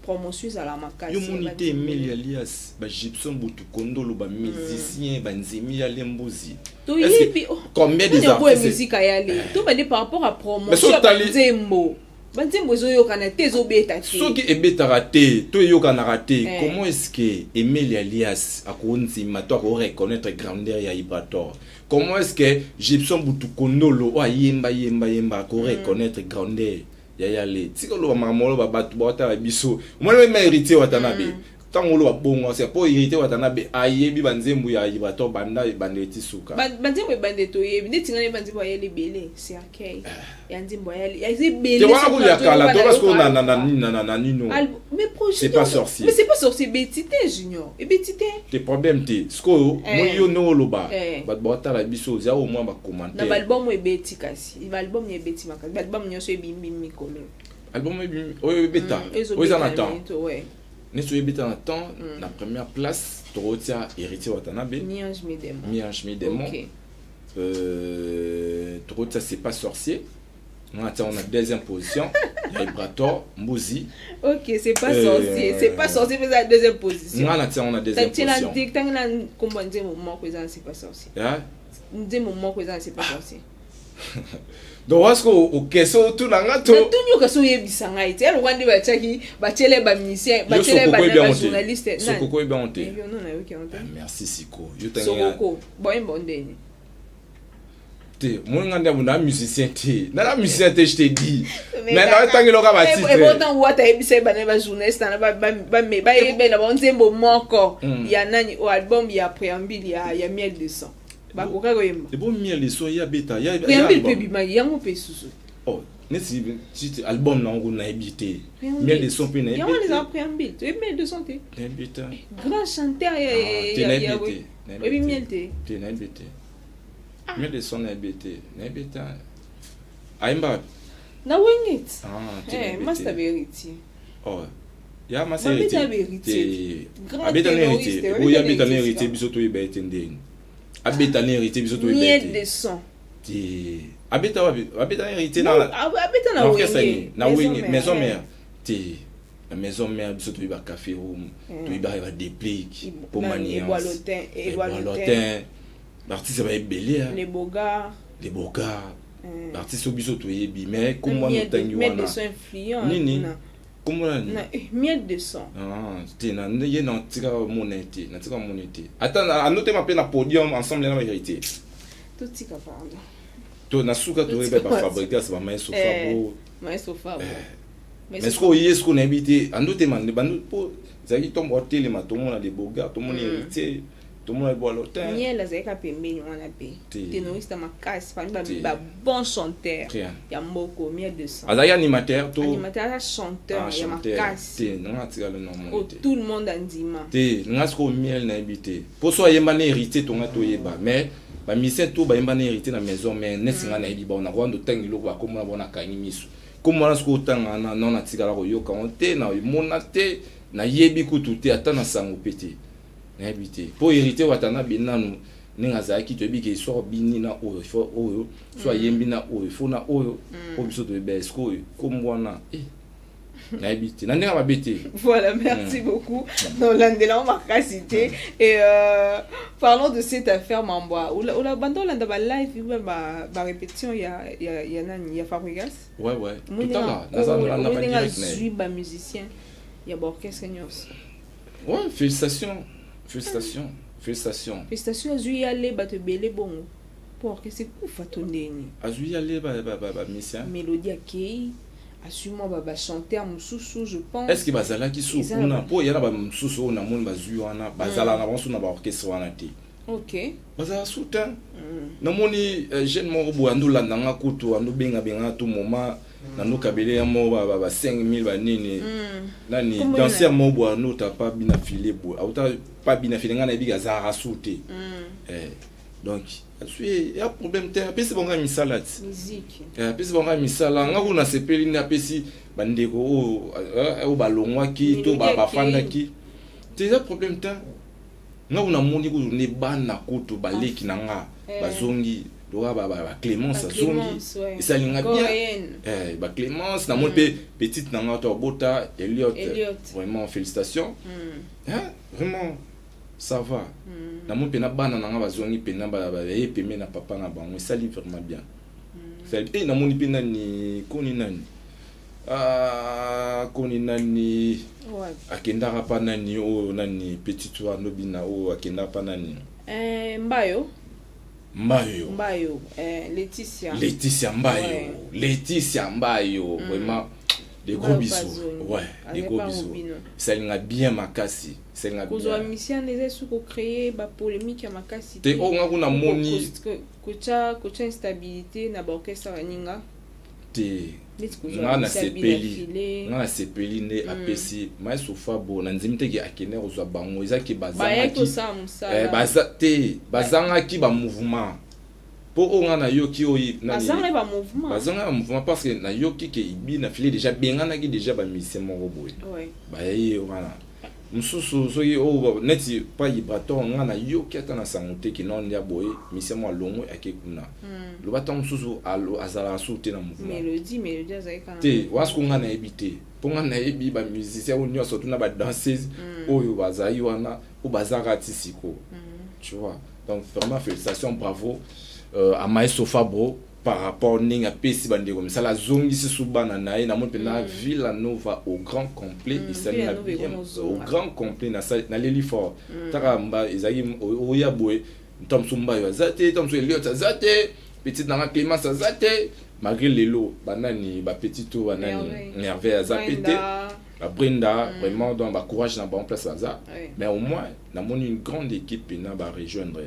promotion ezala makasi. Yo moni te Emile Alias, bagibson Butukondolo, bamusicien banzemi Yale Mbuzi. Toyebi. Combien des artistes musique ayale tobandi par rapport à promotion ya banzembo, banzembo ezoyokana te, ezobeta te. Soki ebetaka te to eyokanaka te, comment est ce que Emile Alias akondima to akoreconnaître grandeur ya Ibrator? Comment est ce que Gibson Butukondolo oyo ayemba yemba yemba akoreconnaître grandeur ya Yale? Tika oloba makambo, oloba bato baotala biso. Omoni meme Héritier Watanabe, ntango oloba bongo se mpo Héritier Watanabe ayebi banzembo ya Ibrator banda ebandeli ti suka. Banzembo ebande toyebi neti ngai banzembo ayeli ebele, cercueil ya nzembo ayali eza ebele. Te, wana kutu ya kala, to parce que na nino. C'est pas sorcier. Mais c'est pas sorcier ebeti te, Junior, ebeti te. Te, problème te. Sikoyo moi yo nde oloba, bato baotala biso, oza au moins bacommentaire. Na baalbum ebeti, kasi baalbum ebeti makasi, baalbum nyonso ebimi mikolo. Album oyo ebeta, oyo eza na temps, neti oyo ebeta na temps, na première place tokotia Héritier Watanabe. Mi-ange mi-démon. Mi-ange mi-démon. Tokotia C'est pas sorcier, nga tia na deuxième position ya Ibrator Mbuzi. Ok, C'est pas sorcier, C'est pas sorcier mpe eza na deuxième position. Nga na tia na deuxième position. Ntangi na nkombo ya nzembo moko eza na C'est pas sorcier, nzembo moko eza na C'est pas sorcier. Donc waske okese otuna nga to Natuni yo kasi, oyebisa ngai te. Elokwa nde batiaki, batiele bamusicien, batiele bajournaliste. Sokoko oyebi yango te? Yo nayoki yango te. Ah, merci. Sikoyo yo. Sokoko boyemba ndeni? Te, moni nga nde na musicien te, nana musicien te, je te dis, mais naotangi loka batitre. Ebota wata ayebisa ye bana bajournaliste na bayebela banzembo moko ya nani o album ya préambule ya Miel de Son, bakoka koyemba. Ebo Miel de Son ya beta ya Préambule mpe bimaki yango mpe susu. Oh, neti titre album nango nayebi te. Miel de Son mpe nayebi. Yango eza préambule, toyebi Miel de Son te? Nayebi te. Grand chanteur. Te, nayebi te. Oyebi Miel te? Te, nayebi te. Miel de Son nayebi te, nayebi te. Ayemba? Na Wenge. Master Héritier. Oh, ya masa Héritier abeta na Héritier oyo, abeta na Héritier, biso toyeba ete ndeni abeta na Héritier, biso toyeba. Miel de Son. Te, abeta wapi? Abeta na Héritier? Na abeta na Wenge. Na Wenge Maison Mère te. Na Maison Mère, biso toyeba Café Room, toyebaka baDéplique po maniance, Eboalotin, baartiste baebele. Les Bogards. Les Bogards, baartiste oyo biso toyebi. Mais kombo wana otangi wana nini? Kombo nani? Miel de Son. Te, ye natika mona te, natika mona te. Ata anotema mpe na podium ensemble na baHéritier. Totika, pardon. To na suka toyeba baFabregas, bamaestro Fabo. Maestro Fabo. Mais sikoyo ye, sikoyo nayebi te andotema bando mpo ezalaki ntombo atelema, tomona les Bogards, tomona Héritier, tomona Boalotin. Miel azalaki pembeni wana mpe ténoriste makasi parmi babon chanteur ya mboko, Miel de Son. Azalaki animateur to? Animateur, aza chanteur ya makasi. Te, nanga atikala na te. Tout le monde andima. Te, nga sikoyo Miel nayebi te, mpo so ayemba na Héritier, tonga toyeba. Mais bamusicien to bayemba na Héritier na Maison Mère, neti nga nayebi bango, nakoka ndotangi eloko bakomona bango, nakangi miso. Kombo wana soki otanga wana, non, natikala koyoka yango te, namona te, nayebi kutu te, ata na sango mpe te, nayebi te. Mpo Héritier Watanabe nanu ndenge azalaki, toyebi ke soki obini na oyo, faut oyo, so ayembi na oyo, faut na oyo. Oyo biso toyebi eske oyo kombo wana, nayebi te na ndenge mabe te. Voilà, merci beaucoup. Nolandela makasi te. Et parlons de cette affaire mambwa ola banda olanda ba live ou ba ba répétition ya nani, ya Fabregas. Ouais, totala, naza nolanda ba direct na. Azwi ba musicien ya baorchestre nyonso. Ouais, félicitations, félicitations, félicitations. Félicitations. Azwi yale bato ebele bongo mpo orchestre ekufa to ndeni? Azwi yale bamusicien. Mélodie akei, azwi mwa bachanteur mosusu, je pense. Est ce que bazalaki su kuna? Mpo ya na bamosusu oyo namoni bazwi wana, bazalaka na bango su na baorchestre wana te. Bazala su te. Namoni jeune moko boye andolanda nga kutu, andobengabenga tout moment, nandokabele ya moko ba 5000 banini nani. Danser moko boye andota pa bina file boye, auta pa bina file, ngai nayebi azalaka su te. Donc azwi ya problème te, apesi bango ya misala ti, apesi bango ya misala. Nga kuna nasepeli nde apesi bandeko oyo balongwaki to bafandaki te, eza problème te. Nga kuna namoni kutu nde bana kutu baleki na nga bazongi, loka baClémence azongi, esalinga bien. BaClémence, namoni mpe petite na nga to abota, Eliot, vraiment félicitations, vraiment ça va. Namoni mpena bana na nga bazongi mpena, baye pembe na papa na bango, esali vraiment bien. Namoni mpe nani, koni nani, koni nani akendaka pa nani, oyo nani, petite oyo andobina, oyo akendaka pa nani? Mbayo. Mbayo. Mbayo, Laetitia. Laetitia Mbayo, ouais. Laetitia Mbayo, vraiment des gros bisous, ouais, des gros bisous. Esalinga bien makasi, esalinga. Kozwa mission eza esu kocréer bapolémique ya makasi. Te, oyo nga kuna moni. Kotya instabilité na baorchestre baninga. Te, nga nasepeli nde apesi maestro Fabo. Na ndimi teke akende kozwa bango, ezaki bazangaki te, bazangaki bamouvement. Mpo oyo nga nayoki oyo, bazangaki bamouvement, parce que nayoki ke ibi na file déjà benganaki déjà bamusicien moko boye, bayayi wana mosusu. Soki oyo neti pa Ibrator, nga nayoki ata na sango te ke nao nde aboye musicien moko alongwe ake kuna. Loba ntango mosusu azalaka su te na mouvement te wana. Siko nga nayebi te, mpo nga nayebi bamusicien oyo nyonso tuna badanseuse oyo bazali wana, oyo bazalaka ti siko, tu vois. Donc vraiment félicitations, bravo à maestro Fabro. Par rapport ndenge apesi bandeko misala, azongisi su bana na ye. Namoni mpenza Villa Nova au grand complet. Esali na bien au grand complet. Naleli fort. Taka mba ezalaki oya boye, ntango mosusu Mbayo aza te, ntango mosusu Eliot aza te, petite nanga Clémence aza te, malgré lelo banani, bapetit to banani, Merveille aza pe te, babrenda. Vraiment, donc bacourage na bango place baza. Mais au moins namoni une grande équipe mpena barejoindre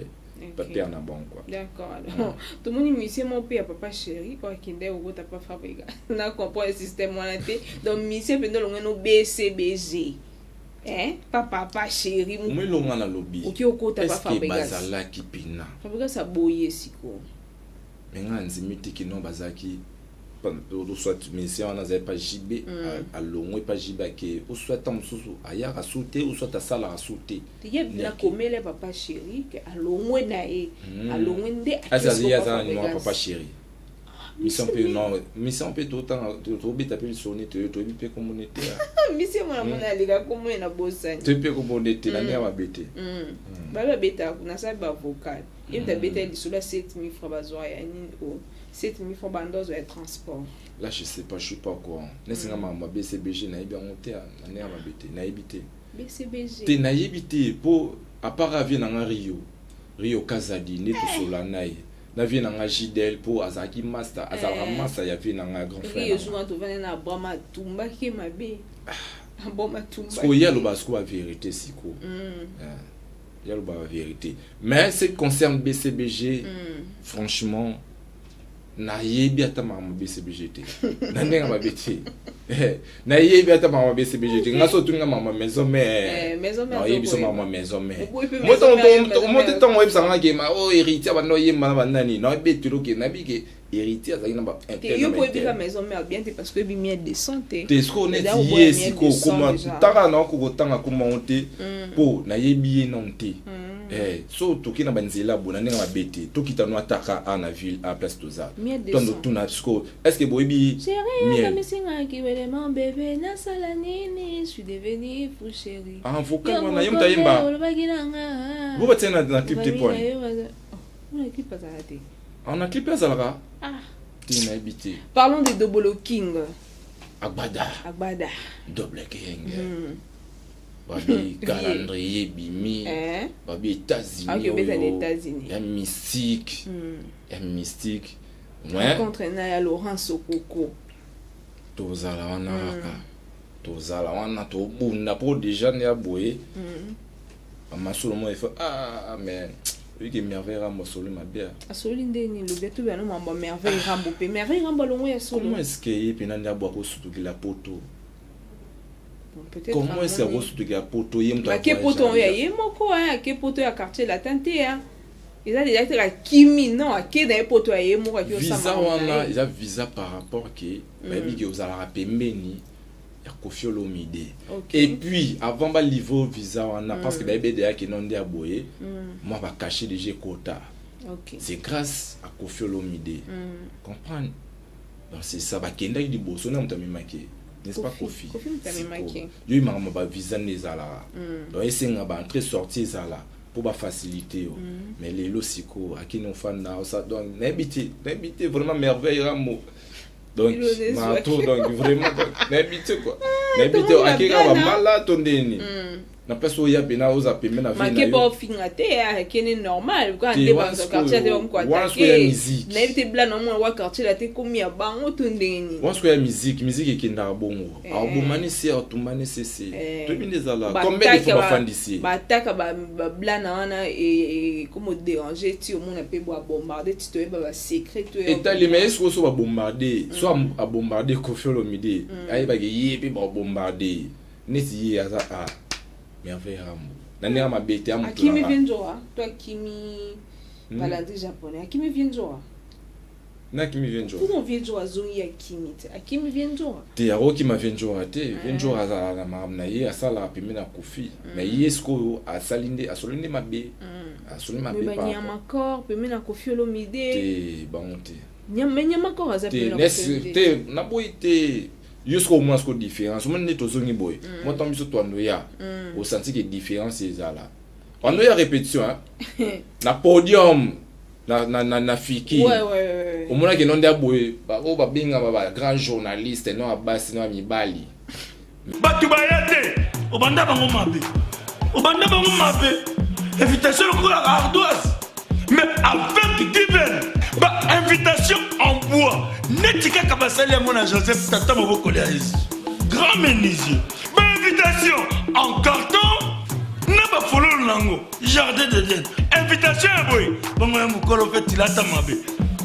bapère na bango quoi. D'accord. Alors tomoni musicien moko mpe ya Papa Chéri oyo akende kokota pa Fabrika. Na comprendre système wana te. Donc musicien mpenza olonge no BCBG, hein, pa Papa Chéri. Moelonga nalobi. Oki okota pa Fabrigas. Bazalaki mpena. Fabrigas aboye sikoyo. Me nga ndimi te kino bazalaki, soit musicien wana azali pa JB, alongwe pa JB, ake, ou soit ntango mosusu ayaka su te, ou soit asalaka su te. Ye nakomele Papa Chéri ke alongwe na ye, alongwe nde. Asi aza na numéro Papa Chéri. Mission mpe non, mission mpe totanga, tobeta mpe lisoni te, toyebi mpe komone te. Mission mwana mona aleka komona na bosani. Toyebi mpe komone te na ndenge mabe te. Babi babetaka kuna, asali bavocal, ye moto abeta lisolo ya 7000 francs bazwa ya nini o 7000 francs bando azwa ya transport. Là, je sais pas, je suis pas au courant. Nesinga makambo ya BCBG, nayebi yango te na ndenge mabe te, nayebi te. BCBG. Te, nayebi te, mpo à part avie nanga Rio, Rio Kazadi nde tosola na ye, na vie nanga Gidel, mpo azalaki master, azalaka master ya vie nanga grand frère. Rio souvent tovandi na Abraham, atumbaki mabe, Abraham atumbaki. Sikoyo ye alobaka sikoyo bavérité, sikoyo ye alobaka bavérité. Mais ce qui concerne BCBG, franchement nayebi ata makambo BCBG te na ndenge mabe te. Nayebi ata makambo BCBG te. Nga so otuninga makambo Maison Mère, nayebi so makambo Maison Mère mo te. Ntango oyebisanga ke ma o Héritier abanda oyemba na banani, nayebi etelo ke nayebi ke Héritier azalaki na ba Maison Mère bien te, parce que oyebi miel de son te. Te, sikoyo neti ye sikoyo koma ntaka na oko kotanga koma ngo te, mpo nayebi ye nano te. So toke na banzela boye na ndenge mabe te, tokita no ataka a na ville a place toza, tondo tuna sikoyo: est ce que boyebi? Miel bébé, nasala nini? Je suis devenu fou, chéri. En vocal wana, ye moto ayemba bo batia na clip te point. Na clip azala te. Na clip azalaka te, nayebi te. Parlons de Dobolo King. Agbada. Agbada. Double King. Babi calendrier ebimi, babi États-Unis oyo ya mystique, ya mystique. Rencontre na ya Laurent Sokoko. Tozala wana kaka, tozala wana, tobunda mpo déjà nde ya boye bamasolo mo efa. Ah, mais oyiki Merveille Rambo asoli mabe. Asoli ndeni? Lobi atobi ano mambo ya Merveille Rambo mpe Merveille Rambo alongo ya solo. Comment est ce que ye mpena nde abwa kosutukila poto? Comment est ce que akosutukila poto, ye moto? Ake poto oyo ya ye moko, ake poto ya Quartier Latin te, eza déjà te akimi, non, ake na ye poto ya ye moko. Ake. Visa wana eza visa par rapport ke bayebi ke ozalaka pembeni ya Koffi Olomide. Et puis avant balivre visa wana, parce que bayebi deya ke no nde ya boye, mwa bacachet déjà ekota. C'est grâce à Koffi Olomide, comprendre. Donc c'est ça, bakendaki liboso na moto amemaki, n'est-ce pas? Koffi yo makambo bavisa nde ezalaka. Donc esenga baentrée sortie ezala mpo bafacilité yo. Mais lelo sikoyo akini ofanda, donc nayebi te, nayebi te vraiment. Merveille Rambo, donc mato, donc vraiment nayebi te quoi, nayebi te akeka bambala to ndeni na place oyo ya pena oza pembe na vie na yo. Ofinga te, akende normal nde quartier te, bamuko ya musique. Nayebi te, blana omona wa quartier la te, komi ya bango to ndenge nini? Wana sikoyo ya musique, musique ekendaka bongo, abomani se, atumbani sese, toyebi nde ezala. Combien de fois bafandisi ye? Bataka bablana wana komo déranger ti omona mpe bo abombarde ti toyeba basecret to. Etali, mais esiko so babombarde, so abombarde Koffi Olomide, ayebaki ye mpe babombarde neti ye aza a Merveille Rambo na ndenge mabe te. Akimi Vienzoa to akimi balandi japonais, akimi Vienzoa. Nakimi Vienzoa. Kumo Vienzoa azongi, akimi te, akimi Vienzoa. Te, akokima Vienzoa te. Vienzoa azala na makambo na ye, asalaka pembe na Kofi, mais ye sikoyo asali nde, asoli nde mabe, asoli mabe. Banyama corps pembe na Kofi Olomide. Te, bango te. Mais nyama corps aza te, naboyi te. Yo sikoyo omona sikoyo différence, omoni nde tozongi boye. Mwa ntango biso twando ya osanti ke différence ezala wando ya répétition na podium. Na fiki. Ouais. Omonaki no nde aboye, oyo babengama ba grand journaliste, no ya basi, no ya mibali. Bato baya te, obanda bango mabe, obanda bango mabe, invitation lokola ardoise, mais avec Given, ba invitation en bois neti kaka basali yango na Joseph, tata mobokoli ya Yesu, grand menuisier, ba invitation en carton na bafololo nango, jardin d'Eden, invitation ya boye bongo ya mokolo mpe tilata mabe.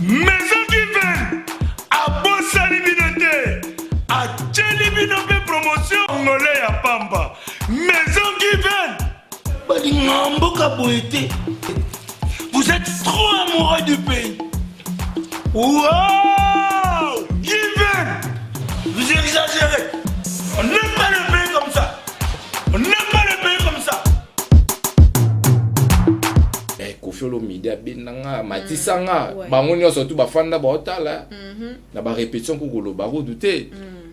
Maison Given abosani bino te, atieli bino mpe promotion ngole ya pamba. Maison Given balinga mboka boye te. Vous êtes trop amoureux du pays. Wow, Given, vous exagérez. On n'aime pas le pays comme ça, on n'aime pas le pays comme ça. Kofi Olomide abendanga, amatisanga bango nyonso tu, bafanda, baotala na barépétition, kokoloba kutu te.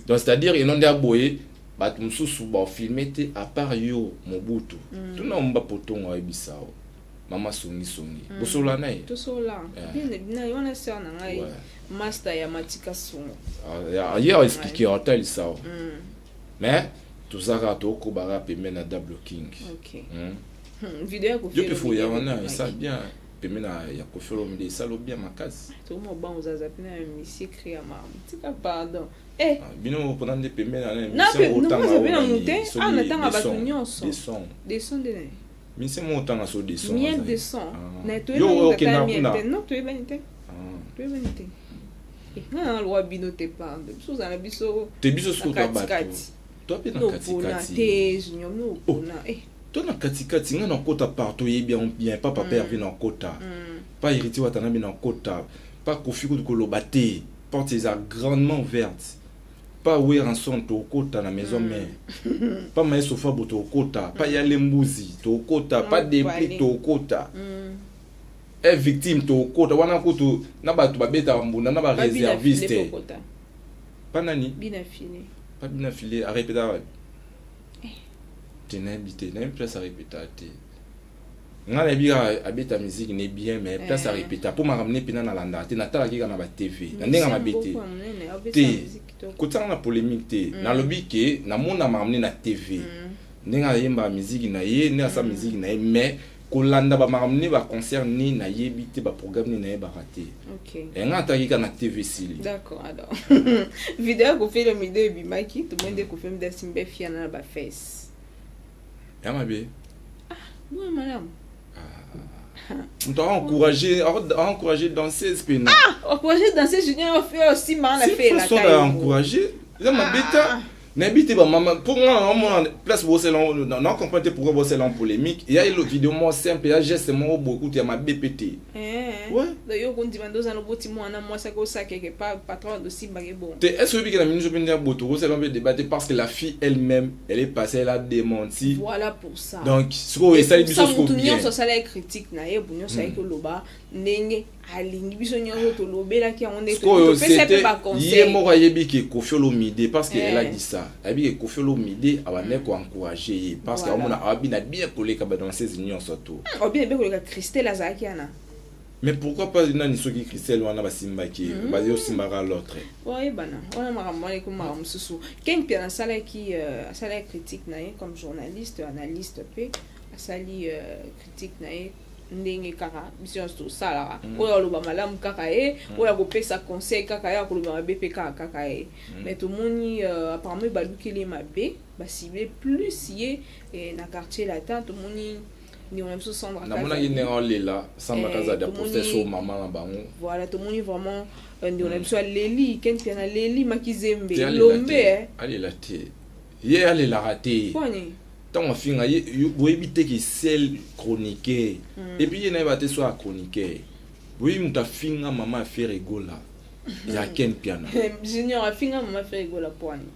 Donc c'est-à-dire eno nde aboye bato mosusu bafilme te à part yo Mobutu. Tuna omba potongo, ayebisa o mama songisongi, bosola na ye. Tosola na wana, sœur na ngai, master ya Matika Songo. Ah, ye aexpliquer, aotalisa o, mais toza kaka, tokobaka pembeni na Double King. Video ya Kofi Yo mpe fo ya Olomide wana ebimaki. Esa bien pembeni na ya Kofi Olomide, esala bien makasi. Tokoma obango ozaza mpe na misie cri ya mamu, tika pardon, eh. Ah, bino mpona nde pembeni na Na no, moi, zape na mote. Ah, natanga bato nyonso. Des sons nde na ye. Mise mo otanga so des sons. Miel de son. Ah. Na Yo toyebani okenda tata miel kuna. te, non, toyebani te. Ah. Toyebani te. Eh, nga na lwa bino te, pardon, biso ozala na biso Te, biso sikoyo na toa bato. katikati. Toa mpe na Nopona katikati. te, Junior, nopona, eh. To na katikati, nga nakota partout, oyebi yango bien. Pa papa Hervé nakota, pa Héritier Watanabe nakota, pa Kofi kutu koloba te, porte eza grandement ouverte, pa Werrason tokota na maison mère, pa Maestro Fabo tokota, pa Yale Mbuzi tokota, pa Depli tokota, e victime tokota wana kutu na bato babetaka mbunda na baréserviste. Pa nani? Bina fine. Pa bina file arépétaka wapi te? Nayebi te, nayebi place arépétaka te. Nga nayebi kaka abeta musique ne bien, mais place arépéta mpo makambo ne mpena nalandaka te, natalaki kaka na batv na ndenge ya mabe te. Te, kotianga na polémique te. Nalobi ke namona makambo ne na TV, ndenge ayembaka musique na ye, ndenge asala musique na ye, mais kolanda bamakambo ne, baconcert ne, nayebi te, baprogramme ne nayebaka te. Nga atalaki kaka na TV, sili. D'accord. Alors, video ya Kofi Olomide ebimaki, tomoni nde Kofi Olomide asimbi efiana na bafesse. Ya mabe? Boye malamu. Moto aencourage danseuse mpena. Encouragé danser, Junior, ofe osimba na fe. Façon d'aencourager eza mabe te. Nayebi te bamama mpo nga naomona place bosela, na comprendre te pourquoi bosela en polémique. Eya elo video moko simple, ya geste moko boye kutu ya mabe mpe te. Ouais. Yo kondima nde oza noboti mwana mwasi ake osakeke pa patron osimbake bongo. Te, est ce que oyebi ke na minute mpe nde ya boye tokosala mpe débat te, parce que la fille elle-même, elle est passée, elle a démenti. Voilà pour ça. Donc sikoyo esali biso sikoyo mutu bien. Nyonso asalaki critique na ye, nyonso ayaki koloba ndenge alingi, biso nyonso tolobelaki yango nde Sikoyo topesa mpe c'était ye baconseil. Moko ayebi ke Kofi Olomide, parce que elle a Eh. dit ça, ayebi ke Kofi Olomide abandaki koencourage ye parce que aomona awabina bien koleka badanseuse nyonso to. Obina mpe koleka Christelle azalaki wana. Mais pourquoi pas nani, soki Christelle wana basimbaki ye, baye osimbaka l'autre. Oyebana wana makambo wana ekomaka mosusu. Ken Mpiana asalaki critique na ye comme journaliste analyste, mpe asali critique na ye ndenge kaka biso nyonso tosalaka. Oyo aloba malamu kaka ye, oyo akopesa conseil kaka ye, akoloba mabe mpe kaka ye. Mais tomoni apparemment ebalukeli ye mabe, bacible plus ye na Quartier Latin. Tomoni ndeko na biso Sandra Namonaki ndenge aolela Sandra Kazadi, aposte so mama na bango. Voilà, tomoni vraiment ndeko na biso aleli, Ken Mpiana aleli Makizembe lombe. Alela te, ye alelaka te. Poni? Ntango afinga ye, boyebi te ke sel chroniqueur, et puis ye nayeba te so achroniqueur. Boyebi moto afinga mama Ferre Gola ya Ken Piana. Junior, afinga mama Ferre Gola pwani?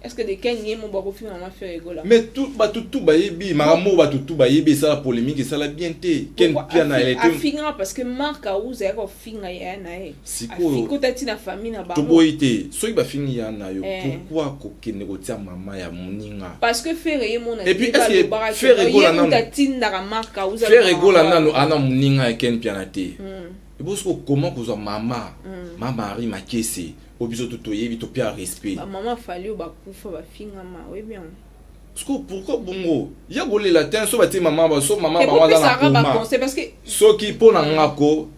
Est ce que de Ken ye mo bakofinga mama Ferre Gola? Mais tout bato tu bayebi makambo oyo, bato tu bayebi, esala polémique, esala bien te. Ken Piana, elle était Afinga parce que Mark Auza ayaka kofinga ya na ye. Sikoyo Afikota ntina famille na bango. Toboyi te soki bafingi ya na yo, pourquoi kokende kotia mama ya moninga? Parce que Ferre ye mona. Et puis, est-ce que Ferre Gola nano atindaka Mark Auza? Ferre Gola nano ana moninga ya Ken Piana te. Ebosiko koma kozwa mama ma Marie Makese oyo biso to toyebi, topia respect. Bamama Fally oyo bakufa, bafingama, oyebi yango. Siko pourquoi bongo ya kolela te? So batie mama ba so mama bango aza na koma koma. Conseil parce que Soki mpo na nga ko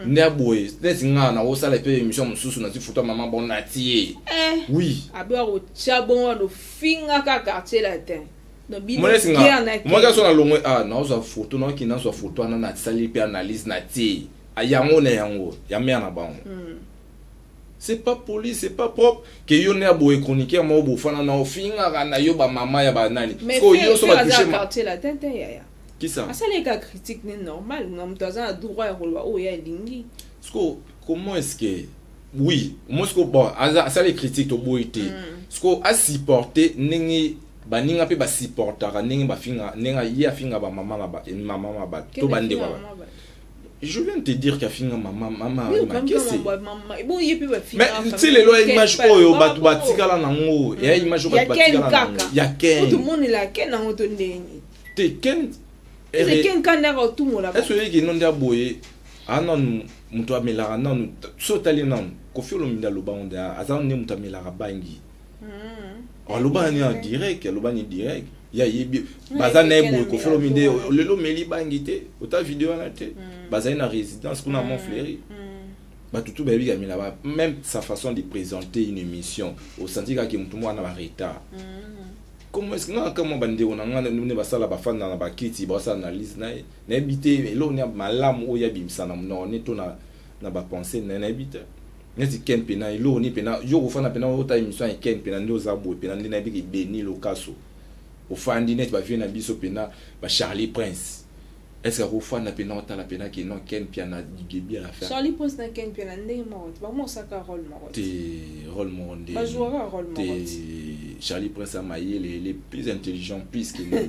nde aboye neti nga nakosala mpe émission mosusu, nazwi foto ya mama bon, natie. Eh. Oui. Abe akotya bongo wana ofingaka Quartier Latin. Donc bino Monesi nga guerre na moka so nalongwe a nazwa foto, naoki nazwa foto wana, nasali mpe analyse, natie yango na yango ya mare na bango. C'est pas poli, c'est pas propre ke yo nde aboye chroniqueur moko bofana na ofingaka na yo bamama ya banani. Mais Sikoyo yo so Ferre aza batouche Quartier Latin te, yaya. Kisa. Asaleka critique ne normal na moto aza na droit ya koloba oyo ye alingi. Siko comment est-ce que, oui, moi siko bon, aza asali critique, toboyi te. Siko asupporte ndenge baninga mpe basupportaka ndenge bafinga, ndenge ye afinga bamama na mama na bato to bandeko ya bato. Je viens de te dire qu'afinga mama mama Makese. Bon, ye mpe bafinga. Mais ti lelo ya image oyo bato batikala nango, ya image oyo Ya bato Ken batikala nango kaka. ya Ken. Tomonela Ken yango to ndenge Te, Ken. Eze Ken ka ndaka otumola. Est ce oyeki no nde aboye aa nanu moto amelaka nanu so otali nanu Kofi Olomide aloba ngo nde aza nde moto amelaka bangi. Aloba ni en direct, aloba ni direct ya yebi baza na ye boye. Kofi Olomide lelo omeli bangi te, ota video wana te, bazali na résidence kuna Mont Fleury, bato tu bayebi kamela ba. Même sa façon de présenter une émission, osanti kaka motu mwana ba retard. Comment est-ce que nga kama bandeko na nga nde basala, bafanda na bakiti, basala analyse na ye, nayebi te eloko ni ya malamu oyo abimisa na monoko ne to na bapensées na ye, nayebi te. Neti Ken mpena eloko ni mpena yo kofanda mpena ota émission ya Ken mpena nde oza boye mpena nde nayebi ke Beni Lokaso ofandi neti bavieux na biso mpena ba Charlie Prince, est ce que akofanda mpena otala mpena ke non, Ken Mpiana du début à la fin? Charlie Prince na Ken mpe na ndenge moko te, bango osaka rôle moko te. Rôle moko nde. Bajouaka rôle moko te. Te. Charlie Prince amayele, il est plus intelligent plus que nani.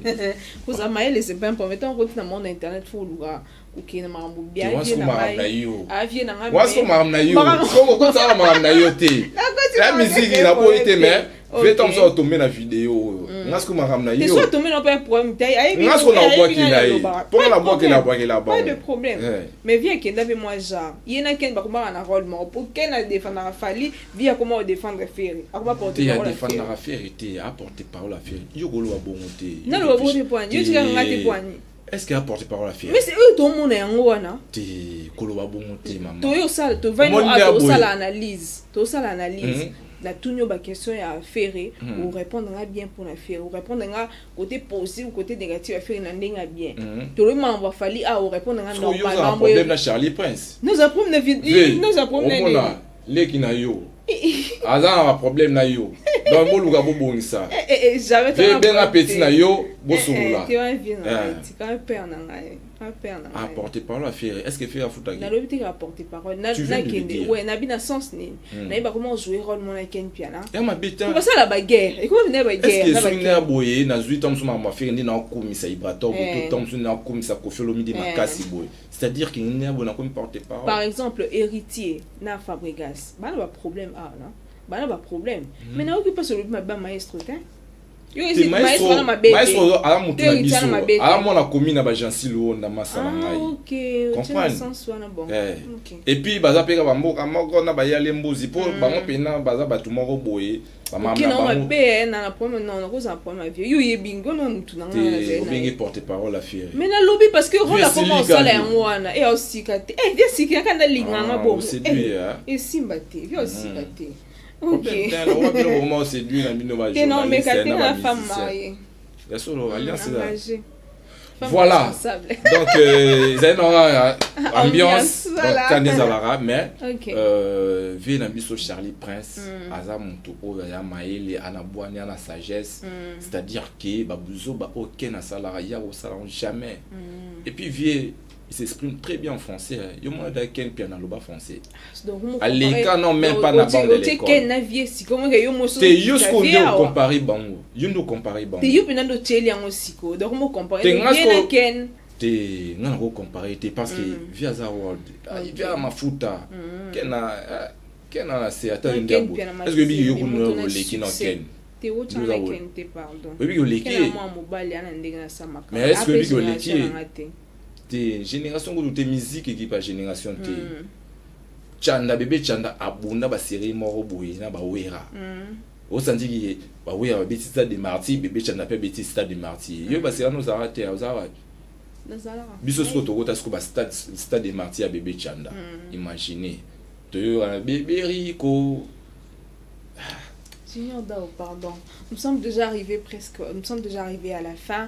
Kozala mayele, c'est pas important. Ntango okoti na monde internet, faut oluka kokende makambo bien. Te, vie na makambo na ngai yo. Avie na ngai. Wasiko makambo na yo, soko okotala makambo na yo te ya misiki, naboyi te, mais vie ntango mosusu atombe na video oyo, nga siko makambo na te yo. So atombe na mpe problème te, ayebi. Nga siko nabwakela ye mpo nga nabwakela abwakela Pas de bango. problème. Mais vie akenda mpe mwa genre ye na Ken bakomaka na rôle moko, po Ken adefendaka Fally, vie akoma kodefendre Ferre, akoma porte Te. parole ya Ferre. Adefendaka Ferre te, aporte parole ya Ferre, yo koloba bongo te. Naloba bongo te poani yo tikaka nga te poani. Est ce que aporte parole ya Ferre? Mais c'est oyo tomona yango wana. Te, koloba bongo te, mama. Toyo osala tovandi. Omoni nde aboye. Tosala analyse, tosala analyse. Natuni yo baquestion ya Ferre, orépondre nga bien mpona Ferre, orépondre nga côté positif ou côté négatif ya Ferre na ndenge ya bien. Tolobi makambo ya Fally awa, orépondre nga Sikoyo yo normal. oza na Makambo problème na Charlie Prince. Noza problème na Ve, noza problème na omona nini? Leki na yo aza na baproblème na yo, donc boluka bobongisa. Eh, eh, jamais. Ve, benga petit na yo, bosolola. Vie na ngai, tika père na ngai, père na ngai. Aporte parole ya Ferre, est ce que Ferre afutaki? Nalobi te aporte parole. Tu viens de le Nakende dire. ouais, nabi na sens nini? Nayeba comment jouer rôle mona Ken Piana Ya mabe te. po basala baguerre, ekoma pena est ce baguerre que na soki nde baguerre. boye nazwi ntango mosusu makambo ya Ferre nde naokomisa Ibrator boye, to ntango mosusu naokomisa Kofi Olomide makasi boye, c'est à dire que nde boye nakomi porte Par parole? Exemple, Héritier na Fabregas bana baproblème awa na bana baproblème, mais nayoki mpasi olobi mabe ya maestro te. Yo Te esi maestro wana mabe te. Maestro aza motu Te na Héritier biso wana mabe te. aza mwana komi na bagensi Luonda, masa na Ah, ngai. ok, otie na Comprendre. sens wana, bon. Ok. Et puis baza mpe kaka bamboka moko na bayale mbuzi mpo bango mpena baza bato moko boye bamama Ok na na bango. mabe eh, na problème non, nakozala problème ya vie yo oyebi ngo na mutu na ngai Te nazali na obengi ye. porte parole ya Ferre. Mais nalobi parce que rôle Vie akoma esilika osala vie. yango wana e osika te. Eh, vie esikaka ndalinganga Ah, bongo. oséduire, Eh, hein. esimba te, vie osika te. Ok. Problème te, na biloko koma oséduire na bino. Te na omeka bajournaliste te na na femme bamusicien mariée. Ya solo alliance eza. Engagée. Femme Voilà. responsable. Donc ezali na ambiance. Ambiance, Donc voilà. kanda ezalaka, mais vie na biso Charlie Prince aza moto oyo aya mayele, ana bwani, ana sagesse, c'est-à-dire ke babuzoba oyo Ken asalaka, ya kosala yango jamais. Et puis vie, il s'exprime très bien en français, hein. Yo mona da Ken Piana aloba français. Donc, Aleka non, même pas na bande de otie l'école. Ken na vie sikoyo moke yo moso. Te, yo sikoyo nde ocompare bango, yo nde ocompare bango. Te, yo mpena nde otieli yango sikoyo, donc mocompare Te, nga ye na Ken. Te, nga nakocompare te parce que vie aza world. Ah, vie aza mafuta. Ken na Ken na se ata Donc, nde Ken abo Piana est ce que oyebi yo Mazembe, kuna moto na oleki na succès. Ken? Te, otyanga Ndoza boye. Ken te, pardon. Oyebi oleki Ken ye. na mwa mobali ana ndenge nasamaka. Mais est-ce que oyebi oleki ye? Te. Te, génération kutu te, musique ekipa génération te. Chanda, Bebe Chanda abunda basérie moko boye na bawera. Osandiki bawera babeti Stade de Martyr, Bebe Chanda mpe abeti Stade de Martyr. Yo basérie wana ozalaka te, ozala wapi? Nazalaka. Biso sikoyo tokota sikoyo bastade, Stade de Martyr ya Bebe Chanda. Imagine, toyokana Bebe Rico. Junior Dao, pardon. Nous sommes déjà arrivés presque, nous sommes déjà arrivés à la fin.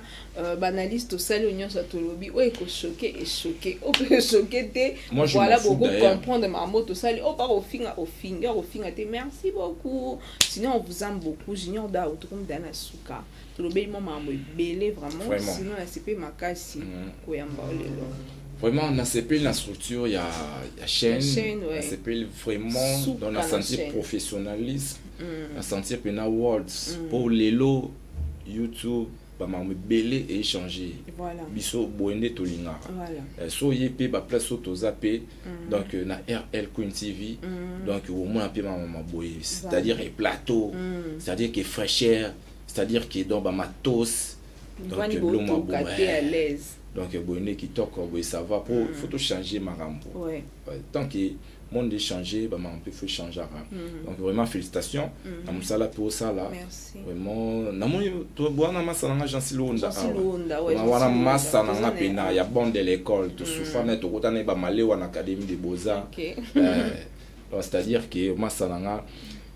Banaliste au salut nyonso tolobi, oyo eko choquer et choquer. O peut choquer te. Moi, je Voilà m'en fous, beaucoup d'ailleurs. comprendre ma moto sali. Oh par au finga au finger au finga te. Merci beaucoup. Sinon on vous aime beaucoup. Junior Dao tout comme Dana Suka. Tolobi mo mambo ebele vraiment. Vraiment. Sinon la CP makasi koyamba lelo. Vraiment, nasepeli na structure ya chaîne. Chaîne, ouais. Nasepeli vraiment. Suka Donc na nasentir chaîne. professionnalisme, nasentir mpena worlds mpo lelo YouTube, bamakambo ebele echanger. Biso boye nde tolingaka. So oye mpe baplace oyo toza mpe, donc na RL Queen TV, donc omona mpe mamama boye, c'est-à-dire plateau, c'est-à-dire que fraîcheur, c'est-à-dire que donc bamatos, donc Vani biloko mwa botoka boye. te à l'aise. Donc boye nde kitoko boye, ça va po faut tochanger makambo. Ouais, tant que monde echanger, bamakambo mpe faut échanger. Donc vraiment félicitations na mosala mpe osala. Merci. Vraiment namoni wana masa nanga Jansi Londa. Jansi Londa, ouais, wana Jansi Londa. masa nanga Toza na- pena ya bande de l'école, tosufa na tokota na bamalewa na Académie de Beaux-Arts. Donc, c'est-à-dire que masa nanga,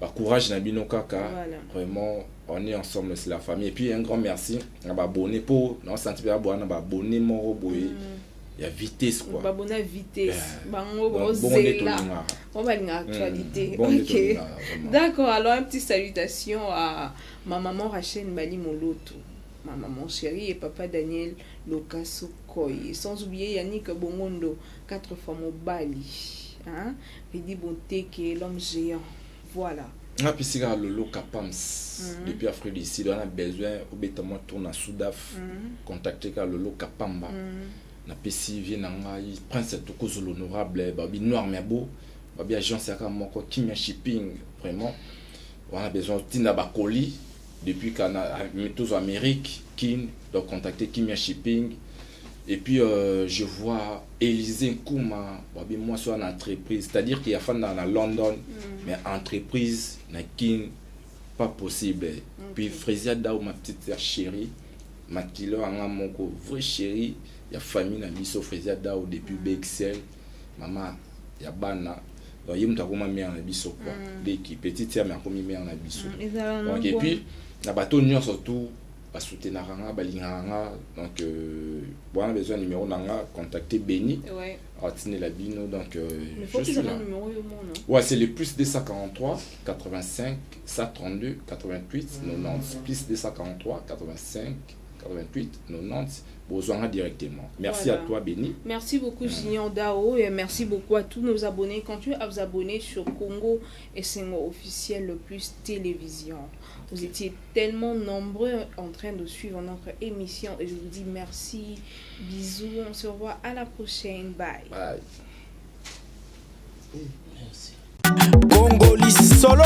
bacourage na bino kaka. Vraiment, on est ensemble, c'est la famille. Et puis un grand merci na baabonné po naosanti mpe babwana baabonné moko boye ya vitesse quoi. Babona vitesse bango. Donc, bon nde Bozela tolingaka. on va lire actualité. Bon nde tolingaka, vraiment. D'accord, alors un petit salutation à ma maman Rachel Mbali Moloto, ma maman chérie, et papa Daniel Lokaso Koy, sans oublier Yannick Bongondo, quatre fois Mobali, hein, Ridi Bonteke, l'homme géant, voilà. Nga mpe kaka Lolo Kapams depuis Afrique du Sud. Wana besoin obeta mwa tour na Sudaf, contacte kaka Lolo Kapamba. Napesi vie na ngai Prince ya Tokozo, l'honorable babi noir mabo, babi agence yaka moko Kimia Shipping. Vraiment, wana besoin otinda bakoli depuis kana tozwa Amérique Kin, donc contacter Kimia Shipping. Et puis je vois Élysée Nkuma, babi mwasi wana entreprise, c'est-à-dire qu'il y a fanda na London, mais entreprise na Kin, pas possible. Puis Frésia Dao, ma petite sœur chérie, makilo anga moko vrai chérie ya famille na biso, Frésia Dao depuis BXL, mama ya bana. Donc ye moto akoma mare na biso quoi, leki petite sœur, mais akomi mare na biso. Ezala Donc et puis na bato nyonso tout basoutenaka nga, balingaka nga. Donc wana besoin numéro na nga, contacter Beni, atindela bino. Donc Mais faut je qu'ils suis aient là. un numéro yo mona. Ouais, c'est le plus 243 85 132 88 90. Plus 243 85 88 90. Besoin directement. Merci à toi, Béni. Merci beaucoup, Junior Dao, et merci beaucoup à tous nos abonnés. Continuez à vous abonner sur Congo et Sengo officiel le plus télévision. Vous étiez tellement nombreux en train de suivre notre émission et je vous dis merci. Bisous, on se revoit à la prochaine. Bye. Bye. Merci. Congoli solo.